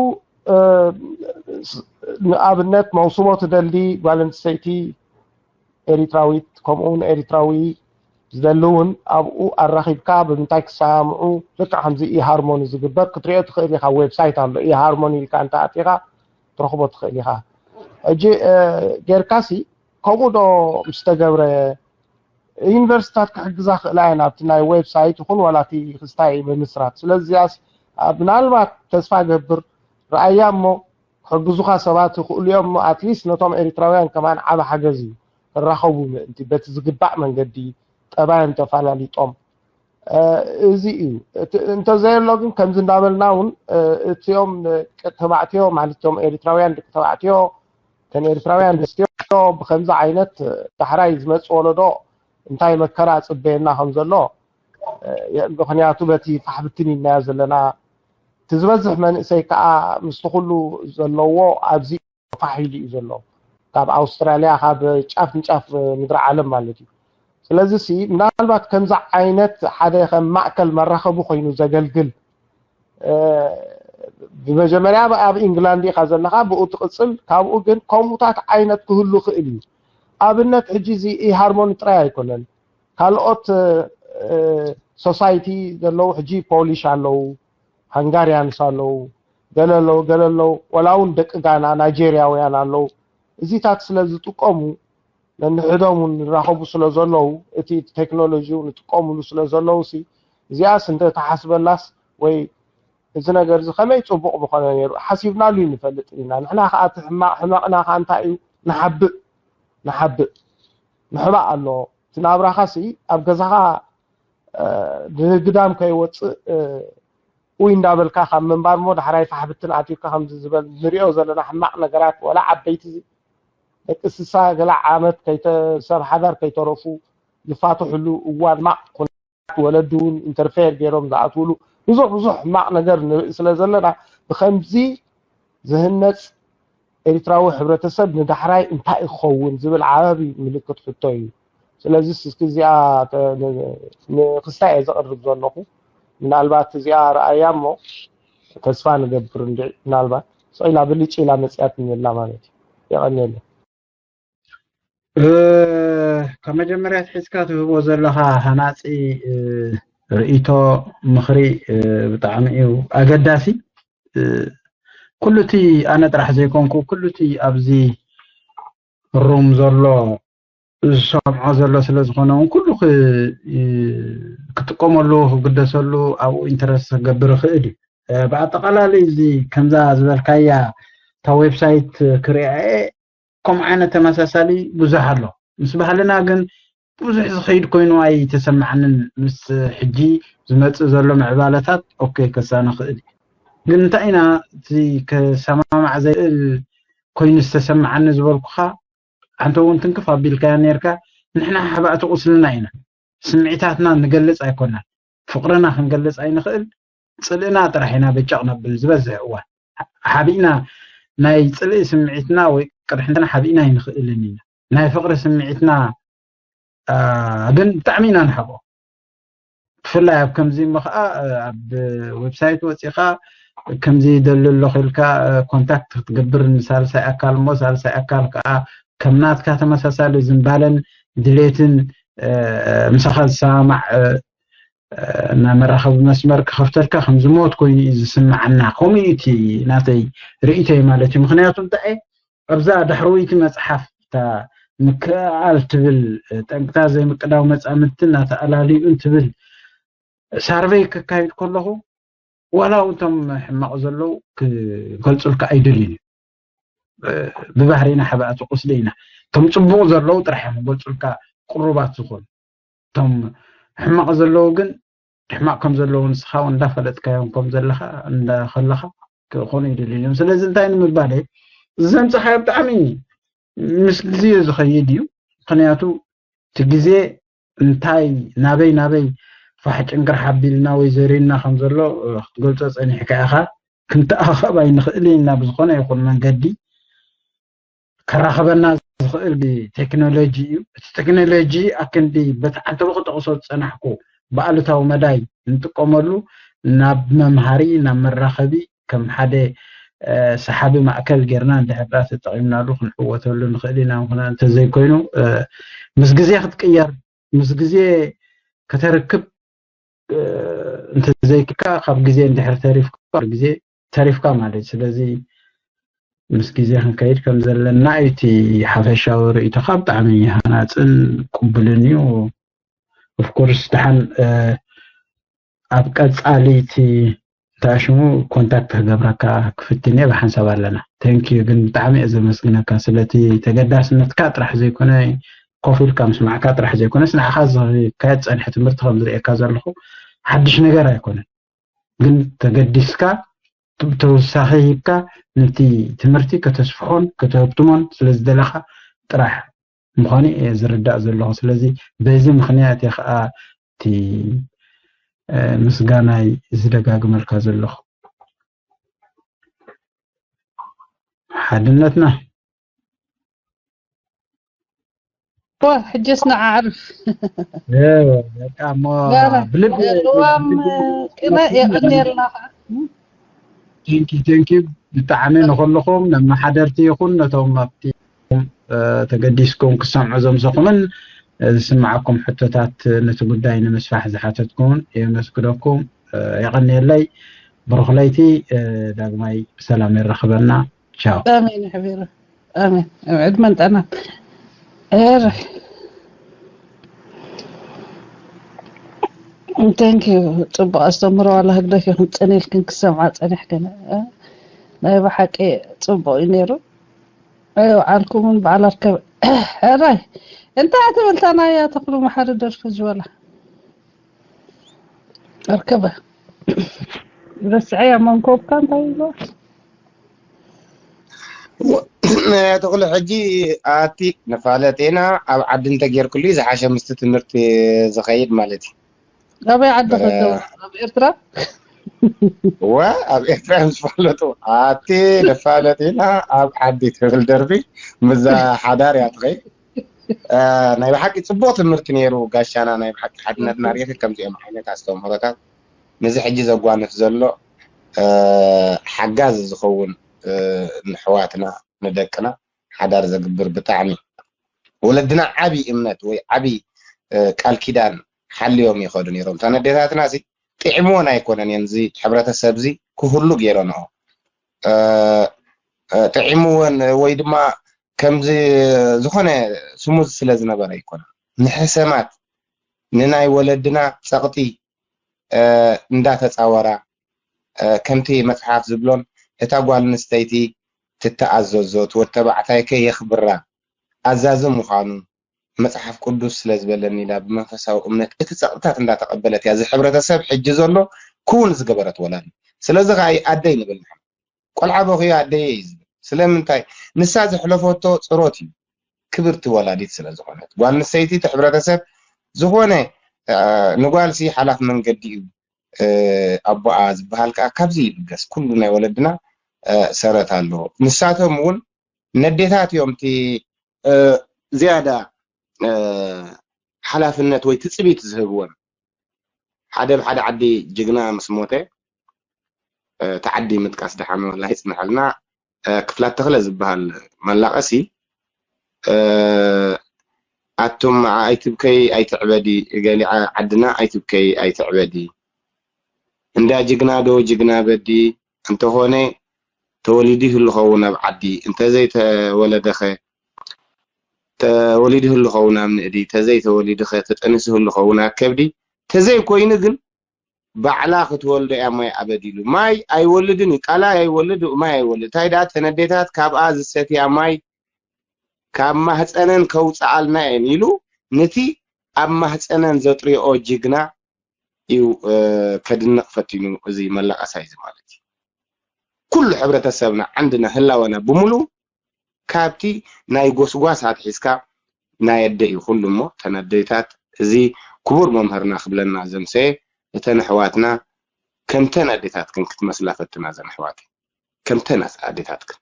ንኣብነት መውስቦ ትደሊ ጓል ኣንስተይቲ ኤሪትራዊት ከምኡ እውን ኤሪትራዊ ዝደሊ እውን ኣብኡ ኣራኺብካ ብምንታይ ክሰማምዑ ልክዕ ከምዚ ኢሃርሞኒ ዝግበር ክትሪኦ ትኽእል ኢኻ ዌብሳይት ኣሎ ኢሃርሞኒ ኢልካ እንተ ኣቲኻ ትረኽቦ ትኽእል ኢኻ ሕጂ ጌርካሲ ከምኡ ዶ ምስ ተገብረ ዩኒቨርሲታት ክሕግዛ ክእላ እየን ኣብቲ ናይ ዌብሳይት ይኹን ዋላ እቲ ክስታይ ብምስራት ስለዚያስ ምናልባት ተስፋ ገብር ረኣያ እሞ ክሕግዙኻ ሰባት ይኽእሉ እዮም። ኣትሊስት ነቶም ኤሪትራውያን ከማን ዓብ ሓገዝ እዩ። ክራኸቡ ምእንቲ በቲ ዝግባእ መንገዲ ጠባዮም ተፋላሊጦም እዚ እዩ። እንተዘየሎ ግን ከምዚ እንዳበልና እውን እቲኦም ተባዕትዮ ማለት እቶም ኤሪትራውያን ደቂ ተባዕትዮ ከን ኤሪትራውያን ደስትዮ ብከምዚ ዓይነት ዳሕራይ ዝመፅ ወለዶ እንታይ መከራ ፅበየና ከም ዘሎ ምክንያቱ በቲ ፋሕብትን ኢልናዮ ዘለና እቲ ዝበዝሕ መንእሰይ ከዓ ምስቲ ኩሉ ዘለዎ ኣብዚ ፋሕ ኢሉ እዩ ዘሎ ካብ ኣውስትራልያ ካብ ጫፍ ንጫፍ ምድሪ ዓለም ማለት እዩ ስለዚ ሲ ምናልባት ከምዚ ዓይነት ሓደ ከም ማእከል መራኸቢ ኮይኑ ዘገልግል ብመጀመርያ ኣብ ኢንግላንድ ኢኻ ዘለኻ ብኡ ትቕፅል ካብኡ ግን ከምኡታት ዓይነት ክህሉ ክእል እዩ ኣብነት ሕጂ እዚ ኢሃርሞኒ ጥራይ ኣይኮነን ካልኦት ሶሳይቲ ዘለዉ ሕጂ ፖሊሽ ኣለዉ ሃንጋርያንስ ኣለዉ ገለ ኣለዉ ገለ ኣለዉ ወላ እውን ደቂ ጋና ናይጀርያውያን ኣለዉ እዚታት ስለ ዝጥቀሙ ነንሕዶም እውን ንራኸቡ ስለ ዘለዉ እቲ ቴክኖሎጂ እውን ይጥቀምሉ ስለ ዘለዉ ሲ እዚኣስ እንተ ተሓስበላስ ወይ እዚ ነገር እዚ ከመይ ፅቡቕ ምኾነ ነይሩ ሓሲብናሉ ይንፈልጥ ኢና ንሕና ከዓ እቲ ሕማቕ ሕመቕና ከዓ እንታይ እዩ ንሓብእ ንሓብእ ምሕባእ ኣለዎ እቲ ናብራኻ ሲ ኣብ ገዛኻ ንግዳም ከይወፅእ ውይ እንዳበልካ ካብ ምንባር ሞ ዳሕራይ ፋሕብትን ኣትዩካ ከምዚ ዝበል ንሪኦ ዘለና ሕማቕ ነገራት ወላ ዓበይቲ ደቂ ስሳ ገላ ዓመት ከይተሰብ ሓዳር ከይተረፉ ዝፋትሕሉ እዋን ማቕ ኩነታት ወለዲ እውን ኢንተርፌር ገይሮም ዝኣትውሉ ብዙሕ ብዙሕ ሕማቕ ነገር ንርኢ ስለ ዘለና ብከምዚ ዝህነፅ ኤሪትራዊ ሕብረተሰብ ንዳሕራይ እንታይ ክኸውን ዝብል ዓቢ ምልክት ሕቶ እዩ። ስለዚ እስኪ እዚኣ ንክስታይ እየ ዘቕርብ ዘለኹ። ምናልባት እዚኣ ረኣያ እሞ ተስፋ ንገብር እንድዒ ምናልባት ስኢላ ብልጭ ኢላ መፅያትኒ ኣላ ማለት እዩ። የቐንየለይ። ካብ መጀመርያ ኣትሒዝካ ትህቦ ዘለኻ ሃናፂ ርእይቶ ምኽሪ ብጣዕሚ እዩ ኣገዳሲ። ኩሉ እቲ ኣነ ጥራሕ ዘይኮንኩ ኩሉ እቲ ኣብዚ ሩም ዘሎ ዝሰምዖ ዘሎ ስለ ዝኾነ እውን ኩሉ ክጥቀመሉ ክግደሰሉ ኣብኡ ኢንተረስት ክገብር ይኽእል እዩ። ብኣጠቓላሊ እዚ ከምዛ ዝበልካያ እታ ዌብሳይት ክሪኣ እየ ከምኡ ዓይነት ተመሳሳሊ ብዙሕ ኣሎ ምስ ባህልና ግን ብዙሕ ዝኸይድ ኮይኑ ኣይተሰማዓንን ምስ ሕጂ ዝመፅእ ዘሎ ምዕባለታት ኦኬ ከሳኒ ክእል ግን እንታይ ኢና እቲ ከሰማማዕ ዘይእል ኮይኑ ዝተሰማዓኒ ዝበልኩኻ ኣንተ እውን ትንክፍ ኣቢልካያ ነርካ ንሕና ሓባእቲ ቁስልና ኢና ስምዒታትና ንገልፅ ኣይኮናን ፍቅርና ክንገልፅ ኣይንኽእል ፅልእና ጥራሕ ኢና በጫቕ ነብል ዝበዝሕ እዋን ሓቢእና ናይ ፅልኢ ስምዒትና ወይ ቅድሕንትና ሓቢእና ኣይንኽእልን ኢና ናይ ፍቅሪ ስምዒትና ግን ብጣዕሚ ኢና ንሓብኦ ብፍላይ ኣብ ከምዚ እሞ ከዓ ኣብ ዌብሳይት ወፂኻ ከምዚ ይደሊ ኣለኹ ኢልካ ኮንታክት ክትገብር ንሳልሳይ ኣካል እሞ ሳልሳይ ኣካል ከዓ ከም ናትካ ተመሳሳሊ ዝንባለን ድሌትን ምሳኻ ዝሰማማዕ ናይ መራኸቢ መስመር ክኸፍተልካ ከም ዝሞት ኮይኑ እዩ ዝስምዓና። ከምኡ እዩ እቲ ናተይ ርእይቶይ ማለት እዩ። ምኽንያቱ እንታይ ኣብዛ ዳሕረወይቲ መፅሓፍ እታ ምክእኣል ትብል ጠንቅታት ዘይምቅዳው መፃምድትን ናተኣላልዩን ትብል ሳርቨይ ከካይድ ከለኹ ዋላ እውን እቶም ሕማቕ ዘለዉ ክገልፁልካ ኣይደልዩን እዩ። ብባህሪና ሓባእቲ ቁስሊ ኢና። እቶም ፅቡቕ ዘለዉ ጥራሕ እዮም ክገልፁልካ ቅሩባት ዝኾኑ። እቶም ሕማቕ ዘለዉ ግን ሕማቕ ከም ዘለዉ ንስኻ እውን እንዳፈለጥካዮም ከም ዘለኻ እንዳኸለኻ ክኾኑ ይደልዩ እዮም። ስለዚ እንታይ ንምባል እየ ዘምፀኻዮ ብጣዕሚ ምስ ግዜ ዝኸይድ እዩ። ምክንያቱ እቲ ግዜ እንታይ ናበይ ናበይ ፋሕ ጭንቅራሕ ኣቢልና ወይ ዘሪና ከም ዘሎ ክትገልፆ ፀኒሕካ ኢኻ። ክንተኣኻኸብ ኣይንኽእል ኢና ብዝኾነ ይኹን መንገዲ ከራኽበና ዝኽእል ቴክኖሎጂ እዩ። እቲ ቴክኖሎጂ ኣክንዲ በቲ ዓንተቦ ክጠቕሶ ዝፀናሕኩ ብኣሉታዊ መዳይ ንጥቀመሉ ናብ መምሃሪ ናብ መራኸቢ ከም ሓደ ሰሓቢ ማእከል ጌርና እንድሕር ዳ ተጠቒምናሉ ክንዕወተሉ ንኽእል ኢና። ምኽንያቱ እንተዘይኮይኑ ምስ ግዜ ክትቅየር ምስ ግዜ ከተርክብ እንተዘይክካ ካብ ግዜ እንድሕር ተሪፍካ ግዜ ተሪፍካ ማለት እዩ። ስለዚ ምስ ግዜ ክንከይድ ከም ዘለና እዩ እቲ ሓፈሻዊ ርእይቶኻ ብጣዕሚ ሃናፅን ቅቡልን እዩ። ኦፍኮርስ ደሓን ኣብ ቀፃሊ እቲ እንታይ ሽሙ ኮንታክት ክገብረካ ክፍትን እየ ብሓንሳብ ኣለና። Thank you ግን ብጣዕሚ እየ ዘመስግነካ ስለቲ ተገዳስነትካ ጥራሕ ዘይኮነ ኮፍ ኢልካ ምስማዕካ ጥራሕ ዘይኮነስ ንዓኻ ዝካየድ ፀንሐ ትምህርቲ ከም ዝርእየካ ዘለኹ ሓድሽ ነገር ኣይኮነን ግን ተገዲስካ ተወሳኺ ሂብካ ነቲ ትምህርቲ ከተስፍሖን ከተህብትሞን ስለ ዝደለኻ ጥራሕ ምዃኑ እየ ዝርዳእ ዘለኹ ስለዚ በዚ ምኽንያት እየ ከዓ እቲ ምስጋናይ ዝደጋግመልካ ዘለኹ ሓድነትና ሕጅስ ንዓርፍ በቃ እሞ ብልብ ቅነ የቀንየልና ቴንኪ ብጣዕሚ ንኩልኹም ነመሓደርቲ ይኹን ነቶም ኣብቲ ተገዲስኩም ክሰምዑ ዘምሰኹምን ዝስምዓኩም ሕቶታት ነቲ ጉዳይ ንምስፋሕ ዝሓተትኩምን የመስግነኩም። የቐንየለይ። ብሩኽ ለይቲ። ዳግማይ ብሰላም የራኽበና። ቻው። ኣሜን ሓቢሩ ኣሜን። ኣብ ዕድመን ጥዕናን። ኤረ Thank you ፅቡቅ ኣስተምህሮ ዋላ ህግደፍ ይኹን ፅን ኢልክን ክሰምዓ ፀኒሕክን ናይ ብሓቂ ፅቡቅ እዩ ነይሩ። ኣይወዓልኩምን በዓል ኣርከብ ሕራይ እንታይ ትብል ታናያ ተኽሉ መሓሪ ደርፊ ዝበላ ኣርከበ ረስዐያ መንኮብካ እንታይ ይብሎ ተኽሉ ሕጂ ኣቲ ንፋለጥ ኢና ኣብ ዓዲ እንተጌርክሉ ዝሓሸ ምስቲ ትምህርቲ ዝኸይድ ማለት እዩ ኣበይ ዓዲ ከለዉ ኣብ ኤርትራ ወ ኣብ ኤርትራ ምስ ፈለጡ ኣቲ ንፋለጥ ኢና ኣብ ዓዲ ትብል ደርፊ ምዛ ሓዳር እያ ትኸይድ ናይ ብሓቂ ፅቡቅ ትምህርቲ ነይሩ ጋሻና ናይ ብሓቂ ሓድነትና ሪኢኺ ከምዚኦም ዓይነት ኣስተምህሮታት ነዚ ሕጂ ዘጓንፍ ዘሎ ሓጋዚ ዝኸውን ንሕዋትና ንደቅና ሓዳር ዘግብር ብጣዕሚ ወለድና ዓብይ እምነት ወይ ዓብይ ቃል ኪዳን ሓልዮም ይኸዱ ነይሮም። እተን ኣዴታትና ሲ ጥዕምወን ኣይኮነን እየን እዚ ሕብረተሰብ እዚ ክህሉ ገይረንኦ ጥዒምወን ወይ ድማ ከምዚ ዝኾነ ስሙዝ ስለ ዝነበረ ኣይኮነን። ንሕሰማት ንናይ ወለድና ጸቕጢ እንዳተጻወራ ከምቲ መጽሓፍ ዝብሎን እታ ጓል ኣንስተይቲ ትተኣዘዞ እቲ ወድ ተባዕታይ ከ የኽብራ ኣዛዚ ምዃኑ መጽሓፍ ቅዱስ ስለ ዝበለኒ ኢላ ብመንፈሳዊ እምነት እቲ ጸቕጥታት እንዳተቐበለት እያ። እዚ ሕብረተሰብ ሕጂ ዘሎ ክውን ዝገበረት ወላዲት። ስለዚ ከኣ ኣደይ ንብል ንሕና። ቆልዓ በኽዩ ኣደየ እዩ ዝብል። ስለምንታይ? ንሳ ዘሕለፈቶ ጽሮት እዩ። ክብርቲ ወላዲት ስለ ዝኾነት። ጓል ኣንስተይቲ እቲ ሕብረተሰብ ዝኾነ ንጓልሲ ሓላፍ መንገዲ እዩ ኣቦኣ ዝበሃል ከዓ ካብዚ ይብገስ። ኩሉ ናይ ወለድና ሰረት ኣለዎ። ንሳቶም እውን ነዴታት እዮም እቲ ዝያዳ ሓላፍነት ወይ ትፅቢት ዝህብወን ሓደ ኣብ ሓደ ዓዲ ጅግና ምስ ሞተ እቲ ዓዲ ምጥቃስ ደሓመ ወላ ይፅንሐልና ክፍላት ተኽለ ዝበሃል መላቐሲ ኣቱም ኣይትብከይ ኣይትዕበዲ ገሊዓ ዓድና ኣይትብከይ ኣይትዕበዲ እንዳ ጅግና ዶ ጅግና በዲ እንተኾነ ተወሊዱ ይህሉ ኸውን ኣብ ዓዲ እንተዘይተወለደኸ ተወሊዱ ይህሉ ኸውን ኣብ ንእዲ ተዘይተወሊዱኸ ተጠኒሱ ይህሉ ኸውን ኣብ ከብዲ ተዘይኮይኑ ግን ባዕላ ክትወልዶ እያ ማይ ኣበዲሉ ማይ ኣይወልድን እዩ ቃላይ ኣይወልድ ማይ ኣይወልድ እንታይ ደኣ ተነዴታት ካብኣ ዝሰትያ ማይ ካብ ማህፀነን ከውፅኣልና እየን ኢሉ ነቲ ኣብ ማህፀነን ዘጥሪኦ ጅግና እዩ ከድንቕ ፈቲኑ እዚ መላቐሳይ እዚ ማለት እዩ ኩሉ ሕብረተሰብና ዓንድና ህላወና ብምሉ ካብቲ ናይ ጎስጓስ ኣትሒዝካ ናይ ኣደ እዩ ኩሉ እሞ ተን ኣደታት እዚ ክቡር መምህርና ክብለና ዘምሰየ እተን ኣሕዋትና ከምተን ኣዴታትክን ክትመስላ ፈትና ዘን ኣሕዋት ከምተን ኣዴታትክን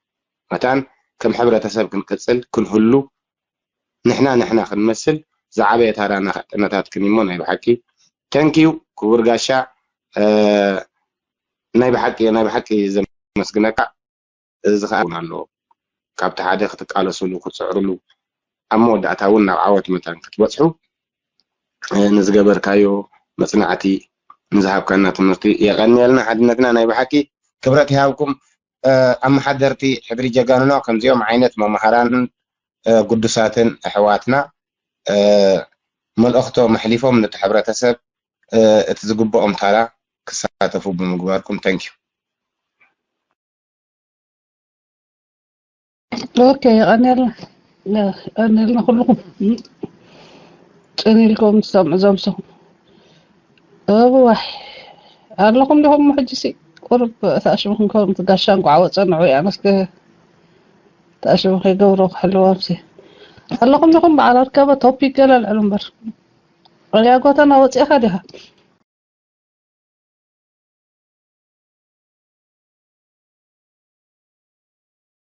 መታን ከም ሕብረተሰብ ክንቅፅል ክንህሉ ንሕና ንሕና ክንመስል ዝዓበየ ታራና ክዕጥነታትክን እሞ ናይ ብሓቂ ተንኪዩ ክቡር ጋሻ ናይ ብሓቂ ናይ ብሓቂ ዘመስግነካ እዚ ከዓ እውን ኣለዎ ካብቲ ሓደ ክትቃለሱሉ ክትፅዕሩሉ ኣብ መወዳእታ እውን ናብ ዓወት መታን ክትበፅሑ ንዝገበርካዮ መፅናዕቲ ንዝሃብካና ትምህርቲ የቐንየልና ሓድነትና ናይ ብሓቂ ክብረት ይሃብኩም ኣመሓደርቲ ሕድሪ ጀጋኑና ከምዚኦም ዓይነት መምሃራንን ግዱሳትን ኣሕዋትና መልእኽቶም ኣሕሊፎም ነቲ ሕብረተሰብ እቲ ዝግብኦም ታራ ክሳተፉ ብምግባርኩም ተንኪዩ ኦኬ፣ የቐንየልና፣ የቐንየልና ኩልኹም። ጽን ኢልኩም ትሰምዑ ዘምሰኹም። እዋይ፣ ኣለኹም ዲኹም ሕጂ ሲ? ቁሩብ እታ ሽምኹም ከም እቲ ጋሻ እንቋዕ ወጸ ንዑ እያ መስገ። እታ ሽሙ ከይገብሮ ክሕልዎም ሲ። ኣለኹም ዲኹም በዓል ኣርከበ ቶፒክ ገለ ኣልዕሉ እምበር። እያ ጎተና ወጺእኻ ዲኻ?